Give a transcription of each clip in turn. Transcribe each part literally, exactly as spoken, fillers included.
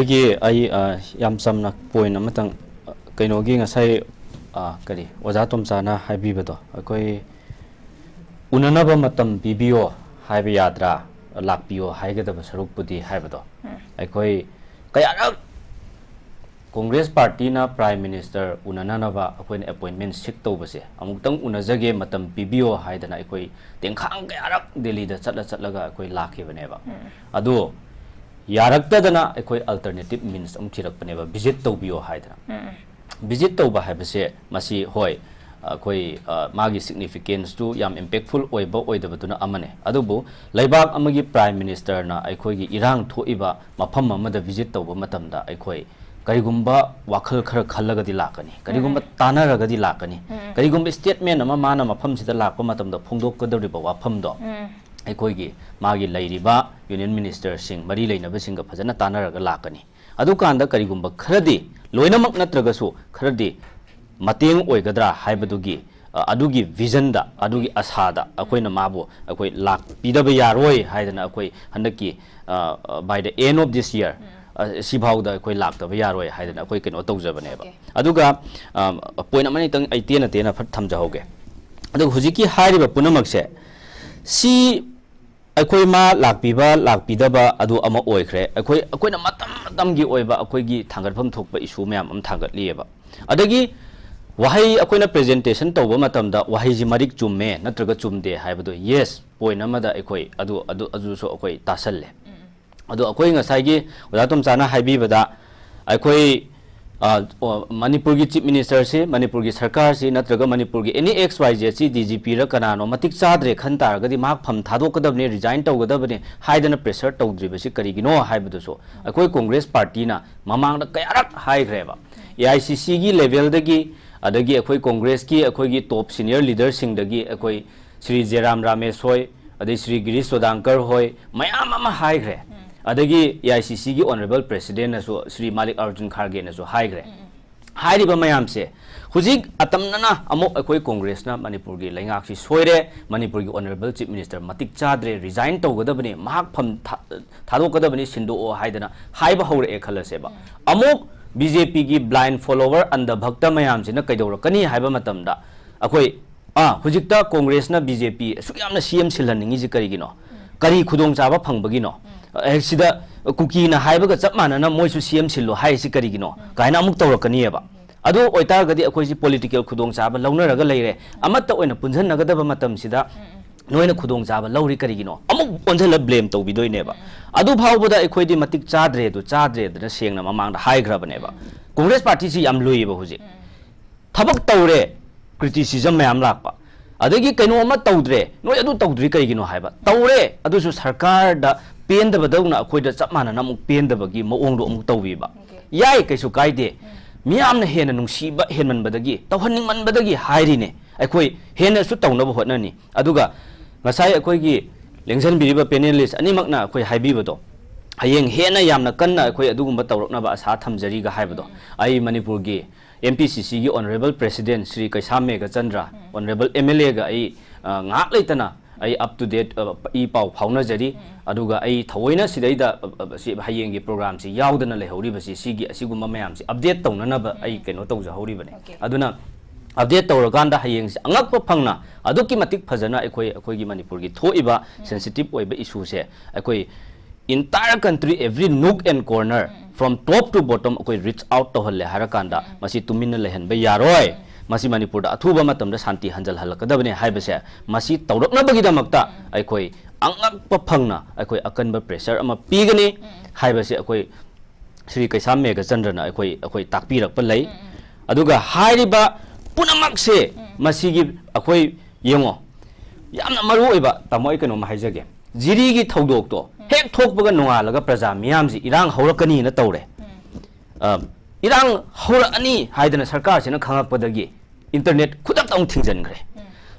ꯑꯩꯒꯤ, ꯑꯩ, ꯑ, ꯌꯥꯝ ꯆꯝꯅ point ꯑꯃꯇꯪ, ꯑ, ꯀꯩꯅꯣꯒꯤ ꯉꯁꯥꯏ, ꯑ, ꯀꯔꯤ, ꯑꯣꯖꯥ ꯇꯣꯝꯆꯥꯅ ꯍꯥꯏꯕꯤꯕꯗꯣ, ꯑꯩꯈꯣꯏ ꯎꯅꯅꯕ ꯃꯇꯝ ꯄꯤꯕꯤꯌꯣ ꯍꯥꯏꯕ ꯌꯥꯗ꯭ꯔꯥ, ꯂꯥꯛꯄꯤꯌꯣ ꯍꯥꯏꯒꯗꯕ ꯁꯔꯨꯛꯄꯨꯗꯤ ꯍꯥꯏꯕꯗꯣ, ꯎꯝ꯫ ꯑꯩꯈꯣꯏ ꯀꯌꯥꯔꯛ ꯀꯣꯡꯒ꯭ꯔꯦꯁ ꯄꯥꯔꯇꯤꯅ Prime Minister ꯎꯅꯅꯅꯕ ꯑꯩꯈꯣꯏꯅ appointment seek ꯇꯧꯕꯁꯦ, ꯑꯃꯨꯛꯇꯪ ꯎꯅꯖꯒꯦ, ꯃꯇꯝ ꯄꯤꯕꯤꯌꯣ ꯍꯥꯏꯗꯅ ꯑꯩꯈꯣꯏ ꯇꯦꯡꯈꯥꯡ ꯀꯌꯥꯔꯛ ꯗꯦꯜꯂꯤꯗ ꯆꯠꯂ ꯆꯠꯂꯒ ꯑꯩꯈꯣꯏ ꯂꯥꯛꯈꯤꯕꯅꯦꯕ꯫ ꯎꯝ꯫ ꯑꯗꯣ ꯌꯥꯔꯛꯇꯗꯅ ꯑꯩꯈꯣꯏ alternative means ꯑꯃꯨꯛ ꯊꯤꯔꯛꯄꯅꯦꯕ, visit ꯇꯧꯕꯤꯌꯣ ꯍꯥꯏꯗꯅ꯫ ꯎꯝ꯫ Visit ꯇꯧꯕ ꯍꯥꯏꯕꯁꯦ ꯃꯁꯤ, ꯍꯣꯏ, ꯑꯩꯈꯣꯏ, ꯑ, ꯃꯥꯒꯤ significance ꯇꯨ ꯌꯥꯝ impactful ꯑꯣꯏꯕ ꯑꯣꯏꯗꯕꯗꯨꯅ ꯑꯃꯅꯦ, ꯑꯗꯨꯕꯨ ꯂꯩꯕꯥꯛ ꯑꯃꯒꯤ Prime Minister ꯅ ꯑꯩꯈꯣꯏꯒꯤ ꯏꯔꯥꯡ ꯊꯣꯛꯏꯕ ꯃꯐꯝ ꯑꯃꯗ visit ꯇꯧꯕ ꯃꯇꯝꯗ ꯑꯩꯈꯣꯏ ꯀꯔꯤꯒꯨꯝꯕ ꯋꯥꯈꯜ ꯈꯔ ꯈꯜꯂꯒꯗꯤ ꯂꯥꯛꯀꯅꯤ, ꯀꯔꯤꯒꯨꯝꯕ ꯎꯝ꯫ ꯇꯥꯟꯅꯔꯒꯗꯤ ꯂꯥꯛꯀꯅꯤ, ꯎꯝ꯫ ꯀꯔꯤꯒꯨꯝꯕ statement ꯑꯃ ꯃꯥꯅ ꯃꯐꯝꯁꯤꯗ ꯂꯥꯛꯄ ꯃꯇꯝꯗ ꯐꯣꯡꯗꯣꯛꯀꯗꯧꯔꯤꯕ ꯋꯥꯐꯝꯗꯣ ꯎꯝ꯫ ꯑꯩꯈꯣꯏꯒꯤ ꯃꯥꯒꯤ ꯂꯩꯔꯤꯕ Union Minister ꯁꯤꯡ, ꯃꯔꯤ ꯂꯩꯅꯕꯁꯤꯡꯒ ꯐꯖꯅ ꯇꯥꯟꯅꯔꯒ ꯂꯥꯛꯀꯅꯤ꯫ ꯑꯗꯨꯀꯥꯟꯗ ꯀꯔꯤꯒꯨꯝꯕ ꯈꯔꯗꯤ, ꯂꯣꯏꯅꯃꯛ ꯅꯠꯇ꯭ꯔꯒꯁꯨ ꯈꯔꯗꯤ ꯃꯇꯦꯡ ꯑꯣꯏꯒꯗ꯭ꯔꯥ ꯍꯥꯏꯕꯗꯨꯒꯤ, ꯑ, ꯑꯗꯨꯒꯤ vision ꯗ, ꯑꯗꯨꯒꯤ ꯑꯁꯥꯗ ꯑꯩꯈꯣꯏꯅ ꯃꯥꯕꯨ ꯑꯩꯈꯣꯏ ꯂꯥꯛꯄꯤꯗꯕ ꯌꯥꯔꯣꯏ ꯍꯥꯏꯗꯅ ꯑꯩꯈꯣꯏ ꯍꯟꯗꯛꯀꯤ, ꯑ, by the end of this year, ꯎꯝ꯫ ꯑ, ꯁꯤꯐꯥꯎꯗ ꯑꯩꯈꯣꯏ ꯂꯥꯛꯇꯕ ꯌꯥꯔꯣꯏ ꯍꯥꯏꯗꯅ ꯑꯩꯈꯣꯏ ꯀꯩꯅꯣ ꯇꯧꯖꯕꯅꯦꯕ꯫ Okay꯫ ꯑꯗꯨꯒ, ꯑ, point ꯑꯃꯅꯤꯇꯪ ꯑꯩ ꯇꯦꯟꯅ ꯇꯦꯟꯅ ꯐꯠ ꯊꯝꯖꯍꯧꯒꯦ꯫ ꯑꯗꯨꯒ ꯍꯧꯖꯤꯛꯀꯤ ꯍꯥꯏꯔꯤꯕ ꯄꯨꯝꯅꯃꯛꯁꯦ, ꯁꯤ ꯑꯩꯈꯣꯏ ꯃꯥ ꯂꯥꯛꯄꯤꯕ ꯂꯥꯛꯄꯤꯗꯕ ꯑꯗꯨ ꯑꯃ ꯑꯣꯏꯈ꯭ꯔꯦ꯫ ꯑꯩꯈꯣꯏ, ꯑꯩꯈꯣꯏꯅ ꯃꯇꯝ ꯃꯇꯝꯒꯤ ꯑꯣꯏꯕ ꯑꯩꯈꯣꯏꯒꯤ ꯊꯥꯡꯒꯠꯐꯝ ꯊꯣꯛꯄ issue ꯃꯌꯥꯝ ꯑꯃ ꯊꯥꯡꯒꯠꯂꯤꯑꯕ꯫ ꯑꯗꯒꯤ ꯋꯥꯍꯩ ꯑꯩꯈꯣꯏꯅ presentation ꯇꯧꯕ ꯃꯇꯝꯗ ꯋꯥꯍꯩꯁꯤ ꯃꯔꯤꯛ ꯆꯨꯝꯃꯦ ꯅꯠꯇ꯭ꯔꯒ ꯆꯨꯝꯗꯦ ꯍꯥꯏꯕꯗꯣ, yes, point ꯑꯃꯗ ꯑꯩꯈꯣꯏ ꯑꯗꯨ, ꯑꯗꯨ, ꯑꯗꯨꯁꯨ ꯑꯩꯈꯣꯏ ꯇꯥꯁꯜꯂꯦ꯫ ꯎꯝ꯫ ꯑꯗꯣ ꯑꯩꯈꯣꯏ ꯉꯁꯥꯏꯒꯤ ꯑꯣꯖꯥ ꯇꯣꯝꯆꯥꯅ ꯍꯥꯏꯕꯤꯕꯗ, ꯑꯩꯈꯣꯏ, ꯑ, ꯑꯣ, ꯃꯅꯤꯄꯨꯔꯒꯤ Chief Minister ꯁꯤ, ꯃꯅꯤꯄꯨꯔꯒꯤ ꯁꯔꯀꯥꯔꯁꯤ ꯅꯠꯇ꯭ꯔꯒ ꯃꯅꯤꯄꯨꯔꯒꯤ any X Y Z ꯁꯤ D G P ꯔ ꯀꯅꯥꯅꯣ ꯃꯇꯤꯛ ꯆꯥꯗ꯭ꯔꯦ ꯈꯟ ꯇꯥꯔꯒꯗꯤ ꯃꯍꯥꯛ ꯐꯝ ꯊꯥꯗꯣꯛꯀꯗꯕꯅꯤ, resign ꯇꯧꯒꯗꯕꯅꯤ ꯍꯥꯏꯗꯅ pressure ꯇꯧꯗ꯭ꯔꯤꯕꯁꯤ ꯀꯔꯤꯒꯤꯅꯣ ꯍꯥꯏꯕꯗꯨꯁꯨ ꯑꯩꯈꯣꯏ ꯀꯣꯡꯒ꯭ꯔꯦꯁ ꯄꯥꯔꯇꯤꯅ ꯃꯃꯥꯡꯗ ꯀꯌꯥꯔꯛ ꯍꯥꯏꯈ꯭ꯔꯦꯕ꯫ A I C C ꯒꯤ level ꯗꯒꯤ, ꯑꯗꯒꯤ ꯑꯩꯈꯣꯏ ꯀꯣꯡꯒ꯭ꯔꯦꯁꯀꯤ ꯑꯩꯈꯣꯏꯒꯤ top senior leader ꯁꯤꯡꯗꯒꯤ ꯑꯩꯈꯣꯏ ꯁ꯭ꯔꯤ ꯖꯦꯔꯥꯝ ꯔꯥꯃꯦꯁ ꯍꯣꯏ, ꯑꯗꯩ ꯁ꯭ꯔꯤ ꯒꯤꯔꯤꯁ ꯆꯣꯗꯥꯡꯀꯔ ꯍꯣꯏ, ꯃꯌꯥꯝ ꯑꯃ ꯍꯥꯏꯈ꯭ꯔꯦ꯫ ꯎꯝ꯫ ꯑꯗꯒꯤ A I C C ꯒꯤ honourable president ꯅꯁꯨ, ꯁ꯭ꯔꯤ ꯃꯥꯂꯤꯛ ꯑꯥꯔꯖꯨꯟ ꯈꯥꯔꯒꯦꯅꯁꯨ ꯍꯥꯏꯈ꯭ꯔꯦ꯫ ꯎꯝ, ꯎꯝ꯫ ꯍꯥꯏꯔꯤꯕ ꯃꯌꯥꯝꯁꯦ ꯍꯧꯖꯤꯛ ꯑꯇꯝꯅꯅ ꯑꯃꯨꯛ ꯑꯩꯈꯣꯏ ꯀꯣꯡꯒ꯭ꯔꯦꯁꯅ ꯃꯅꯤꯄꯨꯔꯒꯤ ꯂꯩꯉꯥꯛꯁꯤ ꯁꯣꯏꯔꯦ, ꯃꯅꯤꯄꯨꯔꯒꯤ ꯑꯣꯅꯔꯦꯕꯜ ꯆꯤꯐ ꯃꯤꯅꯤꯁꯇꯔ ꯃꯇꯤꯛ ꯆꯥꯗ꯭ꯔꯦ, ꯔꯤꯖꯥꯏꯟ ꯇꯧꯒꯗꯕꯅꯤ, ꯃꯍꯥꯛ ꯐꯝ ꯊꯥ-, ꯊꯥꯗꯣꯛꯀꯗꯕꯅꯤ, ꯁꯤꯟꯗꯣꯛꯑꯣ ꯍꯥꯏꯗꯅ ꯍꯥꯏꯕ ꯍꯧꯔꯛꯑꯦ ꯈꯜꯂꯁꯦꯕ꯫ ꯑꯃꯨꯛ ꯕꯤ ꯖꯦ ꯄꯤꯒꯤ ꯕ꯭ꯂꯥꯏꯟ ꯐꯣꯂꯣꯋꯔ, ꯑꯟꯙ ꯚꯛꯇ ꯃꯌꯥꯝꯁꯤꯅ ꯀꯩꯗꯧꯔꯛꯀꯅꯤ ꯍꯥꯏꯕ ꯃꯇꯝꯗ, ꯑꯩꯈꯣꯏ, ꯑꯥ, ꯍꯧꯖꯤꯛꯇ ꯀꯣꯡꯒ꯭ꯔꯦꯁꯅ ꯕꯤ ꯖꯦ ꯄꯤ ꯑꯁꯨꯛ ꯌꯥꯝꯅ ꯁꯤ ꯑꯦꯝ ꯁꯤꯜꯍꯟꯅꯤꯡꯉꯤꯁꯤ ꯀꯔꯤꯒꯤꯅꯣ? ꯀꯔꯤ ꯈꯨꯗꯣꯡꯆꯥꯕ ꯐꯪꯕꯒꯤꯅꯣ? ꯑꯦ, ꯁꯤꯗ ꯀꯨꯀꯤꯅ ꯍꯥꯏꯕꯒ ꯆꯞ ꯃꯥꯟꯅꯅ ꯃꯣꯏꯁꯨ ꯁꯤ ꯑꯦꯝ ꯁꯤꯜꯂꯣ ꯍꯥꯏꯔꯤꯁꯤ ꯀꯔꯤꯒꯤꯅꯣ? ꯀꯥꯏꯅ ꯑꯃꯨꯛ ꯇꯧꯔꯛꯀꯅꯤꯕ꯫ ꯑꯗꯨ ꯑꯣꯏꯇꯥꯔꯒꯗꯤ ꯑꯩꯈꯣꯏꯁꯤ ꯄꯣꯂꯤꯇꯤꯀꯦꯜ ꯈꯨꯗꯣꯡꯆꯥꯕ ꯂꯧꯅꯔꯒ ꯂꯩꯔꯦ, ꯑꯃꯠꯇ ꯑꯣꯏꯅ ꯄꯨꯟꯁꯤꯟꯅꯒꯗꯕ ꯃꯇꯝꯁꯤꯗ ꯅꯣꯏꯅ ꯈꯨꯗꯣꯡꯆꯥꯕ ꯂꯧꯔꯤ ꯀꯔꯤꯒꯤꯅꯣ? ꯑꯃꯨꯛ ꯑꯣꯟꯁꯤꯜꯂ ꯕ꯭ꯂꯦꯝ ꯇꯧꯕꯤꯗꯣꯏꯅꯦꯕ꯫ ꯑꯗꯨ ꯐꯥꯎꯕꯗ ꯑꯩꯈꯣꯏꯗꯤ ꯃꯇꯤꯛ ꯆꯥꯗ꯭ꯔꯦ, ꯑꯗꯨ ꯆꯥꯗ꯭ꯔꯦ ꯑꯗꯨꯅ ꯁꯦꯡꯅ ꯃꯃꯥꯡꯗ ꯍꯥꯏꯈ꯭ꯔꯕꯅꯦꯕ꯫ ꯀꯣꯡꯒ꯭ꯔꯦꯁ ꯄꯥꯔꯇꯤꯁꯤ ꯌꯥꯝ ꯂꯨꯏꯌꯦꯕ ꯍꯧꯖꯤꯛ꯫ ꯊꯕꯛ ꯇꯧꯔꯦ, ꯀ꯭ꯔꯤꯇꯤꯁꯤꯖꯝ ꯃꯌꯥꯝ ꯂꯥꯛꯄ, ꯑꯗꯒꯤ ꯀꯩꯅꯣ ꯑꯃ ꯇꯧꯗ꯭ꯔꯦ, ꯅꯣꯏ ꯑꯗꯨ ꯇꯧꯗ꯭ꯔꯤ ꯀꯩꯒꯤꯅꯣ ꯍꯥꯏꯕ꯫ ꯇꯧꯔꯦ, ꯑꯗꯨꯁꯨ ꯁꯔꯀꯥꯔꯗ ꯄꯦꯟꯗꯕꯗꯧꯅ ꯑꯩꯈꯣꯏꯗ ꯆꯞ ꯃꯥꯟꯅꯅ ꯑꯃꯨꯛ ꯄꯦꯟꯗꯕꯒꯤ ꯃꯑꯣꯡꯗꯣ ꯑꯃꯨꯛ ꯇꯧꯕꯤꯕ꯫ ꯌꯥꯏ, ꯀꯩꯁꯨ ꯀꯥꯏꯗꯦ꯫ ꯃꯤꯌꯥꯝꯅ ꯍꯦꯟꯅ ꯅꯨꯡꯁꯤꯕ ꯍꯦꯟꯃꯟꯕꯗꯒꯤ, ꯇꯧꯍꯟꯅꯤꯡꯃꯟꯕꯗꯒꯤ ꯍꯥꯏꯔꯤꯅꯦ꯫ ꯑꯩꯈꯣꯏ ꯍꯦꯟꯅꯁꯨ ꯇꯧꯅꯕ ꯍꯣꯠꯅꯅꯤ꯫ ꯑꯗꯨꯒ ꯉꯁꯥꯏ ꯑꯩꯈꯣꯏꯒꯤ ꯂꯦꯡꯁꯤꯟꯕꯤꯔꯤꯕ ꯄꯦꯅꯦꯂꯤꯁ ꯑꯅꯤꯃꯛꯅ ꯑꯩꯈꯣꯏ ꯍꯥꯏꯕꯤꯕꯗꯣ, ꯍꯌꯦꯡ ꯍꯦꯟꯅ ꯌꯥꯝꯅ ꯀꯟꯅ ꯑꯩꯈꯣꯏ ꯑꯗꯨꯒꯨꯝꯕ ꯇꯧꯔꯛꯅꯕ ꯑꯁꯥ ꯊꯝꯖꯔꯤꯒ ꯍꯥꯏꯕꯗꯣ, ꯑꯩ ꯃꯅꯤꯄꯨꯔꯒꯤ ꯑꯦꯝ ꯄꯤ ꯁꯤ ꯁꯤꯒꯤ honourable president Shri Keisham Meghachandra, honourable M L ꯑꯦꯒ ꯑꯩ, ꯑ, ꯉꯥꯏꯍꯥꯛ ꯂꯩꯇꯅ ꯑꯩ ꯑꯞ ꯇꯨ ꯗꯦꯠ, ꯑ, ꯏ ꯄꯥꯎ ꯐꯥꯎꯅꯖꯔꯤ꯫ ꯑꯗꯨꯒ ꯑꯩ ꯊꯑꯣꯏꯅ ꯁꯤꯗꯩꯗ, ꯑ, ꯑ, ꯁꯤ ꯍꯌꯦꯡꯒꯤ ꯄ꯭ꯔꯣꯒ꯭ꯔꯥꯝꯁꯤ ꯌꯥꯎꯗꯅ ꯂꯩꯍꯧꯔꯤꯕꯁꯤ, ꯁꯤꯒꯤ ꯑꯁꯤꯒꯨꯝꯕ ꯃꯌꯥꯝꯁꯤ ꯑꯞꯗꯦꯠ ꯇꯧꯅꯅꯕ ꯑꯩ ꯀꯩꯅꯣ ꯇꯧꯖꯍꯧꯔꯤꯕꯅꯤ꯫ ꯑꯣꯀꯦ꯫ ꯑꯗꯨꯅ ꯑꯞꯗꯦꯠ ꯇꯧꯔꯀꯥꯟꯗ ꯍꯌꯦꯡꯁꯤ ꯑꯉꯛꯄ ꯐꯪꯅ ꯑꯗꯨꯛꯀꯤ ꯃꯇꯤꯛ ꯐꯖꯅ ꯑꯩꯈꯣꯏ, ꯑꯩꯈꯣꯏꯒꯤ ꯃꯅꯤꯄꯨꯔꯒꯤ ꯊꯣꯛꯏꯕ ꯁꯦꯟꯁꯤꯇꯤꯞ ꯑꯣꯏꯕ ꯏꯁꯨꯁꯦ ꯑꯩꯈꯣꯏ entire country, every nook and corner, from top to bottom, ꯑꯩꯈꯣꯏ ꯔꯤꯆ ꯑꯥꯎꯠ ꯇꯧꯍꯜꯂꯦ ꯍꯥꯏꯔꯀꯥꯟꯗ ꯃꯁꯤ ꯇꯨꯃꯤꯟꯅ ꯂꯩꯍꯟꯕ ꯌꯥꯔꯣꯏ꯫ ꯃꯁꯤ ꯃꯅꯤꯄꯨꯔꯗ ꯑꯊꯨꯕ ꯃꯇꯝꯗ ꯁꯥꯟꯇꯤ ꯍꯟꯖꯜꯍꯜꯂꯛꯀꯗꯕꯅꯦ ꯍꯥꯏꯕꯁꯦ, ꯃꯁꯤ ꯇꯧꯔꯛꯅꯕꯒꯤꯗꯃꯛꯇ ꯑꯩꯈꯣꯏ ꯑꯉꯛꯄ ꯐꯪꯅ ꯑꯩꯈꯣꯏ ꯑꯀꯟꯕ ꯄ꯭ꯔꯦꯁꯔ ꯑꯃ ꯄꯤꯒꯅꯤ ꯍꯥꯏꯕꯁꯦ ꯑꯩꯈꯣꯏ ꯁ꯭ꯔꯤ ꯀꯩꯁꯥꯝ ꯃꯦꯘꯆꯟꯗ꯭ꯔꯅ ꯑꯩꯈꯣꯏ, ꯑꯩꯈꯣꯏ ꯇꯥꯛꯄꯤꯔꯛꯄ ꯂꯩ꯫ ꯑꯗꯨꯒ ꯍꯥꯏꯔꯤꯕ ꯄꯨꯝꯅꯃꯛꯁꯦ ꯃꯁꯤꯒꯤ ꯑꯩꯈꯣꯏ ꯌꯦꯡꯉꯣ, ꯌꯥꯝꯅ ꯃꯔꯨ ꯑꯣꯏꯕ, ꯇꯥꯃꯣ, ꯑꯩ ꯀꯩꯅꯣꯝꯃ ꯍꯥꯏꯖꯒꯦ꯫ ꯖꯤꯔꯤꯒꯤ ꯊꯧꯗꯣꯛꯇꯣ ꯍꯦꯛ ꯊꯣꯛꯄꯒ ꯅꯣꯡꯉꯥꯜꯂꯒ ꯄ꯭ꯔꯖꯥ ꯃꯤꯌꯥꯝꯁꯤ ꯏꯔꯥꯡ ꯍꯧꯔꯛꯀꯅꯤꯅ ꯇꯧꯔꯦ꯫ ꯑ, ꯏꯔꯥꯡ ꯍꯧꯔꯛꯑꯅꯤ ꯍꯥꯏꯗꯅ ꯁꯔꯀꯥꯔꯁꯤꯅ ꯈꯪꯉꯛꯄꯗꯒꯤ ꯏꯟꯇꯔꯅꯦꯠ ꯈꯨꯗꯛꯇ ꯑꯃꯨꯛ ꯊꯤꯡꯖꯤꯟꯈ꯭ꯔꯦ꯫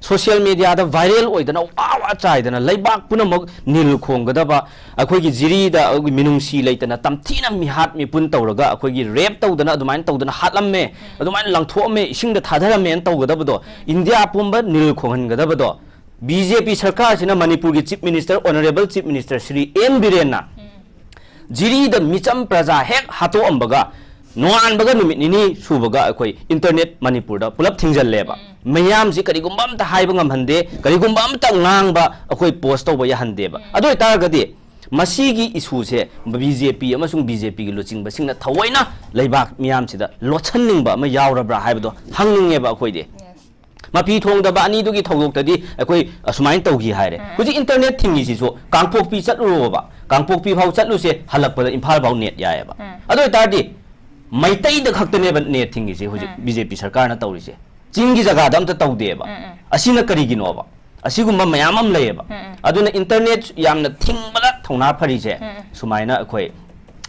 ꯁꯣꯁꯤꯌꯦꯜ ꯃꯦꯗꯤꯌꯥꯗ ꯚꯥꯏꯔꯦꯜ ꯑꯣꯏꯗꯅ ꯋꯥ ꯋꯥ ꯆꯥꯏꯗꯅ ꯂꯩꯕꯥꯛ ꯄꯨꯝꯅꯃꯛ ꯅꯤꯜ ꯈꯣꯡꯒꯗꯕ, ꯑꯩꯈꯣꯏꯒꯤ ꯖꯤꯔꯤꯗ ꯑꯩꯈꯣꯏꯒꯤ ꯃꯤꯅꯨꯡꯁꯤ ꯂꯩꯇꯅ ꯇꯝꯊꯤꯅ ꯃꯤꯍꯥꯠ ꯃꯤꯄꯨꯟ ꯇꯧꯔꯒ ꯑꯩꯈꯣꯏꯒꯤ ꯔꯦꯞ ꯇꯧꯗꯅ ꯑꯗꯨꯃꯥꯏꯅ ꯇꯧꯗꯅ ꯍꯥꯠꯂꯝꯃꯦ, ꯑꯗꯨꯃꯥꯏꯅ ꯂꯪꯊꯣꯛꯑꯝꯃꯦ, ꯏꯁꯤꯡꯗ ꯊꯥꯗꯔꯝꯃꯦꯅ ꯇꯧꯒꯗꯕꯗꯣ, ꯏꯟꯗꯤꯌꯥ ꯄꯨꯝꯕ ꯅꯤꯜ ꯈꯣꯡꯍꯟꯒꯗꯕꯗꯣ, ꯕꯤ ꯖꯦ ꯄꯤ ꯁꯔꯀꯥꯔꯁꯤꯅ ꯃꯅꯤꯄꯨꯔꯒꯤ chief minister, honourable chief minister Shri N ꯕꯤꯔꯦꯟꯅ ꯖꯤꯔꯤꯗ ꯃꯤꯆꯝ ꯄ꯭ꯔꯖꯥ ꯍꯦꯛ ꯍꯥꯠꯇꯣꯛꯑꯝꯕꯒ ꯅꯣꯡꯉꯥꯟꯕꯒ ꯅꯨꯃꯤꯠ ꯅꯤꯅꯤ ꯁꯨꯕꯒ ꯑꯩꯈꯣꯏ ꯏꯟꯇꯔꯅꯦꯠ ꯃꯅꯤꯄꯨꯔꯗ ꯄꯨꯂꯞ ꯊꯤꯡꯖꯤꯜꯂꯦꯕ꯫ ꯃꯌꯥꯝꯁꯤ ꯀꯔꯤꯒꯨꯝꯕ ꯑꯝꯇ ꯍꯥꯏꯕ ꯉꯝꯍꯟꯗꯦ, ꯀꯔꯤꯒꯨꯝꯕ ꯑꯝꯇ ꯉꯥꯡꯕ, ꯑꯩꯈꯣꯏ ꯄꯣꯁ ꯇꯧꯕ ꯌꯥꯍꯟꯗꯦꯕ꯫ ꯑꯗꯨ ꯑꯣꯏꯇꯥꯔꯒꯗꯤ ꯃꯁꯤꯒꯤ ꯏꯁꯨꯁꯦ ꯕꯤ ꯖꯦ ꯄꯤ ꯑꯃꯁꯨꯡ ꯕꯤ ꯖꯦ ꯄꯤꯒꯤ ꯂꯨꯆꯤꯡꯕꯁꯤꯡꯅ ꯊꯑꯣꯏꯅ ꯂꯩꯕꯥꯛ ꯃꯤꯌꯥꯝꯁꯤꯗ ꯂꯣꯠꯁꯟꯅꯤꯡꯕ ꯑꯃ ꯌꯥꯎꯔꯕ꯭ꯔꯥ ꯍꯥꯏꯕꯗꯣ ꯍꯪꯅꯤꯡꯉꯦꯕ ꯑꯩꯈꯣꯏꯗꯤ꯫ ꯃꯄꯤ ꯊꯣꯡꯗꯕ ꯑꯅꯤꯗꯨꯒꯤ ꯊꯧꯗꯣꯛꯇꯗꯤ ꯑꯩꯈꯣꯏ ꯑꯁꯨꯃꯥꯏꯅ ꯇꯧꯈꯤ ꯍꯥꯏꯔꯦ꯫ ꯍꯧꯖꯤꯛ ꯏꯟꯇꯔꯅꯦꯠ ꯊꯤꯡꯉꯤꯁꯤꯁꯨ ꯀꯥꯡꯄꯣꯛꯄꯤ ꯆꯠꯂꯨꯔꯣꯕ, ꯀꯥꯡꯄꯣꯛꯄꯤ ꯐꯥꯎ ꯆꯠꯂꯨꯁꯦ, ꯍꯜꯂꯛꯄꯗ ꯏꯝꯐꯥꯜ ꯐꯥꯎ ꯅꯦꯠ ꯌꯥꯏꯑꯕ꯫ ꯑꯗꯨ ꯑꯣꯏꯇꯥꯔꯗꯤ ꯃꯩꯇꯩꯗ ꯈꯛꯇꯅꯦꯕ ꯅꯦꯠ ꯊꯤꯡꯉꯤꯁꯦ ꯍꯧꯖꯤꯛ ꯕꯤ ꯖꯦ ꯄꯤ ꯁꯔꯀꯥꯔꯅ ꯇꯧꯔꯤꯁꯦ꯫ ꯆꯤꯡꯒꯤ ꯖꯒꯥꯗ ꯑꯝꯇ ꯇꯧꯗꯦꯕ꯫ ꯑꯁꯤꯅ ꯀꯔꯤꯒꯤꯅꯣꯕ? ꯑꯁꯤꯒꯨꯝꯕ ꯃꯌꯥꯝ ꯑꯃ ꯂꯩꯌꯦꯕ꯫ ꯑꯗꯨꯅ ꯏꯟꯇꯔꯅꯦꯠ ꯌꯥꯝꯅ ꯊꯤꯡꯕꯗ ꯊꯧꯅꯥ ꯐꯔꯤꯁꯦ ꯁꯨꯃꯥꯏꯅ ꯑꯩꯈꯣꯏ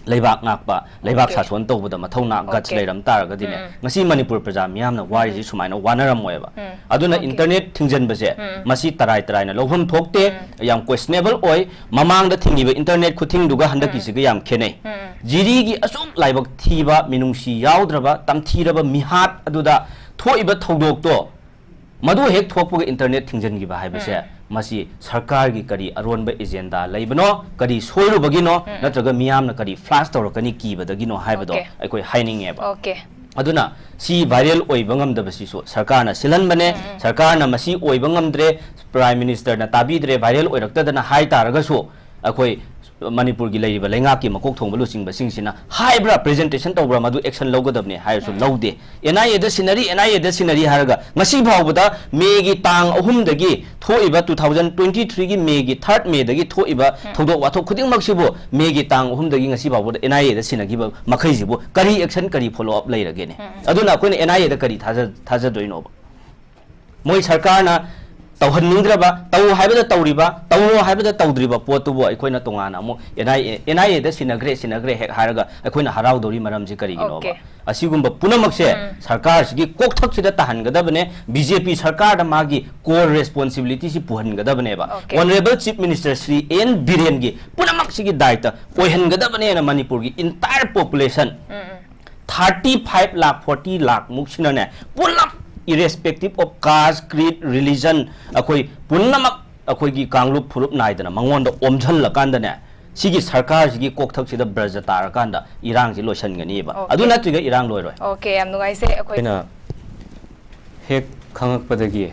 ꯂꯩꯕꯥꯛ ꯉꯥꯛꯄ, ꯂꯩꯕꯥꯛ Okay. ꯁꯥꯁꯣꯟ ꯇꯧꯕꯗ ꯃꯊꯧꯅꯥ, guts Okay. ꯂꯩꯔꯝ ꯇꯥꯔꯒꯗꯤꯅꯦ, ꯎꯝ, ꯎꯝ꯫ ꯉꯁꯤ ꯃꯅꯤꯄꯨꯔ ꯄ꯭ꯔꯖꯥ ꯃꯤꯌꯥꯝꯅ ꯋꯥꯔꯤꯁꯤ ꯎꯝ꯫ ꯁꯨꯃꯥꯏꯅ ꯋꯥꯅꯔꯝꯃꯣꯏꯕ꯫ ꯎꯝ꯫ ꯑꯗꯨꯅ Okay. ꯏꯟꯇꯔꯅꯦꯠ ꯊꯤꯡꯖꯤꯟꯕꯁꯦ ꯎꯝ, ꯎꯝ꯫ ꯃꯁꯤ ꯇꯔꯥꯏ ꯇꯔꯥꯏꯅ ꯂꯧꯐꯝ ꯊꯣꯛꯇꯦ, ꯎꯝ꯫ ꯌꯥꯝ questionable ꯑꯣꯏ꯫ ꯃꯃꯥꯡꯗ ꯊꯤꯡꯉꯤꯕ ꯏꯟꯇꯔꯅꯦꯠ ꯈꯨꯊꯤꯡꯗꯨꯒ ꯍꯟꯗꯛꯀꯤꯁꯤꯒ ꯌꯥꯝ ꯈꯦꯠꯅꯩ꯫ ꯎꯝ, ꯎꯝ꯫ ꯖꯤꯔꯤꯒꯤ ꯑꯁꯨꯛ ꯂꯥꯏꯕꯛ ꯊꯤꯕ, ꯃꯤꯅꯨꯡꯁꯤ ꯌꯥꯎꯗ꯭ꯔꯕ, ꯇꯝꯊꯤꯔꯕ ꯃꯤꯍꯥꯠ ꯑꯗꯨꯗ ꯊꯣꯛꯏꯕ ꯊꯧꯗꯣꯛꯇꯣ ꯃꯗꯨ ꯍꯦꯛ ꯊꯣꯛꯄꯒ ꯏꯟꯇꯔꯅꯦꯠ ꯊꯤꯡꯖꯤꯟꯈꯤꯕ ꯍꯥꯏꯕꯁꯦ, ꯎꯝ꯫ ꯃꯁꯤ ꯁꯔꯀꯥꯔꯒꯤ ꯀꯔꯤ ꯑꯔꯣꯟꯕ agenda ꯂꯩꯕꯅꯣ, ꯀꯔꯤ ꯁꯣꯏꯔꯨꯕꯒꯤꯅꯣ, ꯎꯝ꯫ ꯅꯠꯇ꯭ꯔꯒ ꯃꯤꯌꯥꯝꯅ ꯀꯔꯤ flash ꯇꯧꯔꯛꯀꯅꯤ ꯀꯤꯕꯗꯒꯤꯅꯣ ꯍꯥꯏꯕꯗꯣ Okay. ꯑꯩꯈꯣꯏ ꯍꯥꯏꯅꯤꯡꯉꯦꯕ꯫ Okay. ꯑꯗꯨꯅ ꯁꯤ viral ꯑꯣꯏꯕ ꯉꯝꯗꯕꯁꯤꯁꯨ ꯁꯔꯀꯥꯔꯅ ꯁꯤꯜꯍꯟꯕꯅꯦ꯫ ꯎꯝ, ꯎꯝ꯫ ꯁꯔꯀꯥꯔꯅ ꯃꯁꯤ ꯑꯣꯏꯕ ꯉꯝꯗ꯭ꯔꯦ, Prime Minister ꯅ ꯇꯥꯕꯤꯗ꯭ꯔꯦ, viral ꯑꯣꯏꯔꯛꯇꯗꯅ ꯍꯥꯏ ꯇꯥꯔꯒꯁꯨ ꯑꯩꯈꯣꯏ ꯃꯅꯤꯄꯨꯔꯒꯤ ꯂꯩꯔꯤꯕ ꯂꯩꯉꯥꯛꯀꯤ ꯃꯀꯣꯛ ꯊꯣꯡꯕ ꯂꯨꯆꯤꯡꯕꯁꯤꯡꯁꯤꯅ ꯍꯥꯏꯕ꯭ꯔꯥ, presentation ꯇꯧꯕ꯭ꯔꯥ, ꯃꯗꯨ action ꯂꯧꯒꯗꯕꯅꯦ ꯍꯥꯏꯔꯁꯨ ꯎꯝ꯫ ꯂꯧꯗꯦ꯫ ꯑꯦꯟ ꯑꯥꯏ ꯑꯦꯗ ꯁꯤꯟꯅꯔꯤ, ꯑꯦꯟ ꯑꯥꯏ ꯑꯦꯗ ꯁꯤꯟꯅꯔꯤ ꯍꯥꯏꯔꯒ ꯉꯁꯤ ꯐꯥꯎꯕꯗ ꯃꯦꯒꯤ ꯇꯥꯡ ꯑꯍꯨꯝꯗꯒꯤ ꯊꯣꯛꯏꯕ, two thousand twenty three ꯒꯤ ꯃꯦꯒꯤ, third ꯃꯦꯗꯒꯤ ꯊꯣꯛꯏꯕ ꯎꯝ꯫ ꯊꯧꯗꯣꯛ ꯋꯥꯊꯣꯛ ꯈꯨꯗꯤꯡꯃꯛꯁꯤꯕꯨ ꯃꯦꯒꯤ ꯇꯥꯡ ꯑꯍꯨꯝꯗꯒꯤ ꯉꯁꯤ ꯐꯥꯎꯕꯗ ꯑꯦꯟ ꯑꯥꯏ ꯑꯦꯗ ꯁꯤꯟꯅꯈꯤꯕ ꯃꯈꯩꯁꯤꯕꯨ ꯀꯔꯤ action, ꯀꯔꯤ follow up ꯂꯩꯔꯒꯦꯅꯦ? ꯎꯝ, ꯎꯝ꯫ ꯑꯗꯨꯅ ꯑꯩꯈꯣꯏꯅ ꯑꯦꯟ ꯑꯥꯏ ꯑꯦꯗ ꯀꯔꯤ ꯊꯥꯖ-, ꯊꯥꯖꯗꯣꯏꯅꯣꯕ? ꯃꯣꯏ ꯁꯔꯀꯥꯔꯅ ꯇꯧꯍꯟꯅꯤꯡꯗ꯭ꯔꯕ, ꯇꯧ ꯍꯥꯏꯕꯗ ꯇꯧꯔꯤꯕ, ꯇꯧꯔꯣ ꯍꯥꯏꯕꯗ ꯇꯧꯗ꯭ꯔꯤꯕ ꯄꯣꯠꯇꯨꯕꯨ ꯑꯩꯈꯣꯏꯅ ꯇꯣꯉꯥꯟꯅ ꯑꯃꯨꯛ N I A, N I A ꯗ ꯁꯤꯟꯅꯈ꯭ꯔꯦ, ꯁꯤꯟꯅꯈ꯭ꯔꯦ ꯍꯦꯛ ꯍꯥꯏꯔꯒ ꯑꯩꯈꯣꯏꯅ ꯍꯔꯥꯎꯗꯧꯔꯤ ꯃꯔꯝꯁꯤ ꯀꯔꯤꯒꯤꯅꯣꯕ? Okay. ꯑꯁꯤꯒꯨꯝꯕ ꯄꯨꯝꯅꯃꯛꯁꯦ ꯎꯝ꯫ ꯁꯔꯀꯥꯔꯁꯤꯒꯤ ꯀꯣꯛꯊꯛꯁꯤꯗ ꯇꯥꯍꯟꯒꯗꯕꯅꯦ, B J P ꯁꯔꯀꯥꯔꯗ ꯃꯥꯒꯤ core responsibility ꯁꯤ ꯄꯨꯍꯟꯒꯗꯕꯅꯦꯕ꯫ Okay. Honourable Chief Minister Shri N ꯕꯤꯔꯦꯟꯒꯤ ꯄꯨꯝꯅꯃꯛꯁꯤꯒꯤ ꯗꯥꯏꯇ ꯑꯣꯏꯍꯟꯒꯗꯕꯅꯦꯅ ꯃꯅꯤꯄꯨꯔꯒꯤ entire population ꯎꯝ, ꯎꯝ꯫ Thirty five lakh, forty lakh ꯃꯨꯛꯁꯤꯅꯅꯦ, ꯄꯨꯂꯞ irrespective of caste, creed, religion, ꯑꯩꯈꯣꯏ ꯄꯨꯝꯅꯃꯛ ꯑꯩꯈꯣꯏꯒꯤ ꯀꯥꯡꯂꯨꯞ ꯐꯨꯔꯨꯞ ꯅꯥꯏꯗꯅ ꯃꯉꯣꯟꯗ ꯑꯣꯝꯁꯤꯜꯂꯀꯥꯟꯗꯅꯦ, ꯁꯤꯒꯤ ꯁꯔꯀꯥꯔꯁꯤꯒꯤ ꯀꯣꯛꯊꯛꯁꯤꯗ ꯕ꯭ꯔꯖ ꯇꯥꯔꯀꯥꯟꯗ ꯏꯔꯥꯡꯁꯤ ꯂꯣꯏꯁꯤꯟꯒꯅꯤꯕ꯫ Okay. ꯑꯗꯨ ꯅꯠꯇ꯭ꯔꯤꯒ ꯏꯔꯥꯡ ꯂꯣꯏꯔꯣꯏ꯫ Okay, ꯌꯥꯝ ꯅꯨꯡꯉꯥꯏꯖꯩ꯫ ꯑꯩꯈꯣꯏ ꯑꯩꯈꯣꯏꯅ ꯍꯦꯛ ꯈꯪꯉꯛꯄꯗꯒꯤ,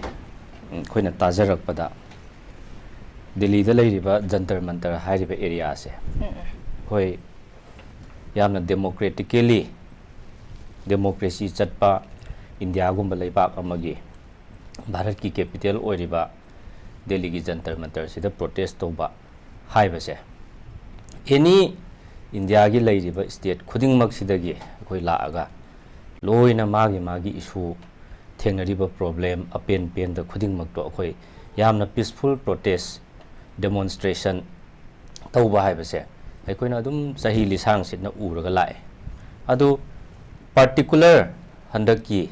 ꯎꯝ, ꯑꯩꯈꯣꯏꯅ ꯇꯥꯖꯔꯛꯄꯗ, ꯗꯤꯜꯂꯤꯗ ꯂꯩꯔꯤꯕ ꯖꯟꯇꯔ ꯃꯟꯇꯔ ꯍꯥꯏꯔꯤꯕ areaꯁꯦ, ꯎꯝ, ꯎꯝ꯫ ꯑꯩꯈꯣꯏ ꯌꯥꯝꯅ democratically, democracy ꯆꯠꯄ ꯏꯟꯗꯤꯌꯥꯒꯨꯝꯕ ꯂꯩꯕꯥꯛ ꯑꯃꯒꯤ ꯚꯥꯔꯠꯀꯤ capital ꯑꯣꯏꯔꯤꯕ ꯗꯦꯜꯂꯤꯒꯤ ꯖꯟꯇꯔ ꯃꯟꯇꯔꯁꯤꯗ protest ꯇꯧꯕ ꯍꯥꯏꯕꯁꯦ, any ꯏꯟꯗꯤꯌꯥꯒꯤ ꯂꯩꯔꯤꯕ state ꯈꯨꯗꯤꯡꯃꯛꯁꯤꯗꯒꯤ ꯑꯩꯈꯣꯏ ꯂꯥꯛꯑꯒ ꯂꯣꯏꯅ ꯃꯥꯒꯤ ꯃꯥꯒꯤ issue, ꯊꯦꯡꯅꯔꯤꯕ problem, ꯑꯄꯦꯟ ꯄꯦꯟꯗ ꯈꯨꯗꯤꯡꯃꯛꯇꯣ ꯑꯩꯈꯣꯏ ꯌꯥꯝꯅ peaceful protest, demonstration ꯇꯧꯕ ꯍꯥꯏꯕꯁꯦ ꯑꯩꯈꯣꯏꯅ ꯑꯗꯨꯝ ꯆꯍꯤ ꯂꯤꯁꯥꯡ ꯁꯤꯠꯅ ꯎꯔꯒ ꯂꯥꯛꯑꯦ꯫ ꯑꯗꯨ particular ꯍꯟꯗꯛꯀꯤ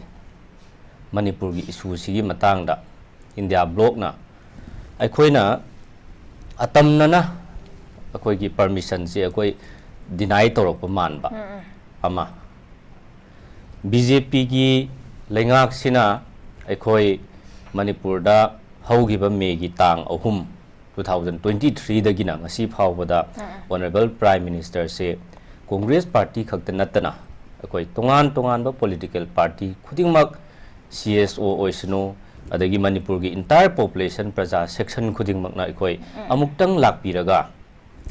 ꯃꯅꯤꯄꯨꯔꯒꯤ issueꯁꯤꯒꯤ ꯃꯇꯥꯡꯗ ꯏꯟꯗꯤꯌꯥ ꯕ꯭ꯂꯣꯛꯅ ꯑꯩꯈꯣꯏꯅ ꯑꯇꯝꯅꯅ ꯑꯩꯈꯣꯏꯒꯤ permissionꯁꯦ ꯑꯩꯈꯣꯏ deny ꯇꯧꯔꯛꯄ ꯃꯥꯟꯕ ꯎꯝ, ꯎꯝ꯫ ꯑꯃ, B J Pꯒꯤ ꯂꯩꯉꯥꯛꯁꯤꯅ ꯑꯩꯈꯣꯏ ꯃꯅꯤꯄꯨꯔꯗ ꯍꯧꯈꯤꯕ ꯃꯦꯒꯤ ꯇꯥꯡ ꯑꯍꯨꯝ, two thousand twenty threeꯗꯒꯤꯅ ꯉꯁꯤ ꯐꯥꯎꯕꯗ ꯎꯝ, ꯎꯝ꯫ Honourable Prime Ministerꯁꯦ Congress party ꯈꯛꯇ ꯅꯠꯇꯅ ꯑꯩꯈꯣꯏ ꯇꯣꯉꯥꯟ ꯇꯣꯉꯥꯟꯕ political party ꯈꯨꯗꯤꯡꯃꯛ, C S O ꯑꯣꯏꯁꯅꯨ, ꯑꯗꯒꯤ ꯃꯅꯤꯄꯨꯔꯒꯤ entire population, ꯄ꯭ꯔꯖꯥ section ꯈꯨꯗꯤꯡꯃꯛꯅ ꯑꯩꯈꯣꯏ ꯎꯝ꯫ ꯑꯃꯨꯛꯇꯪ ꯂꯥꯛꯄꯤꯔꯒ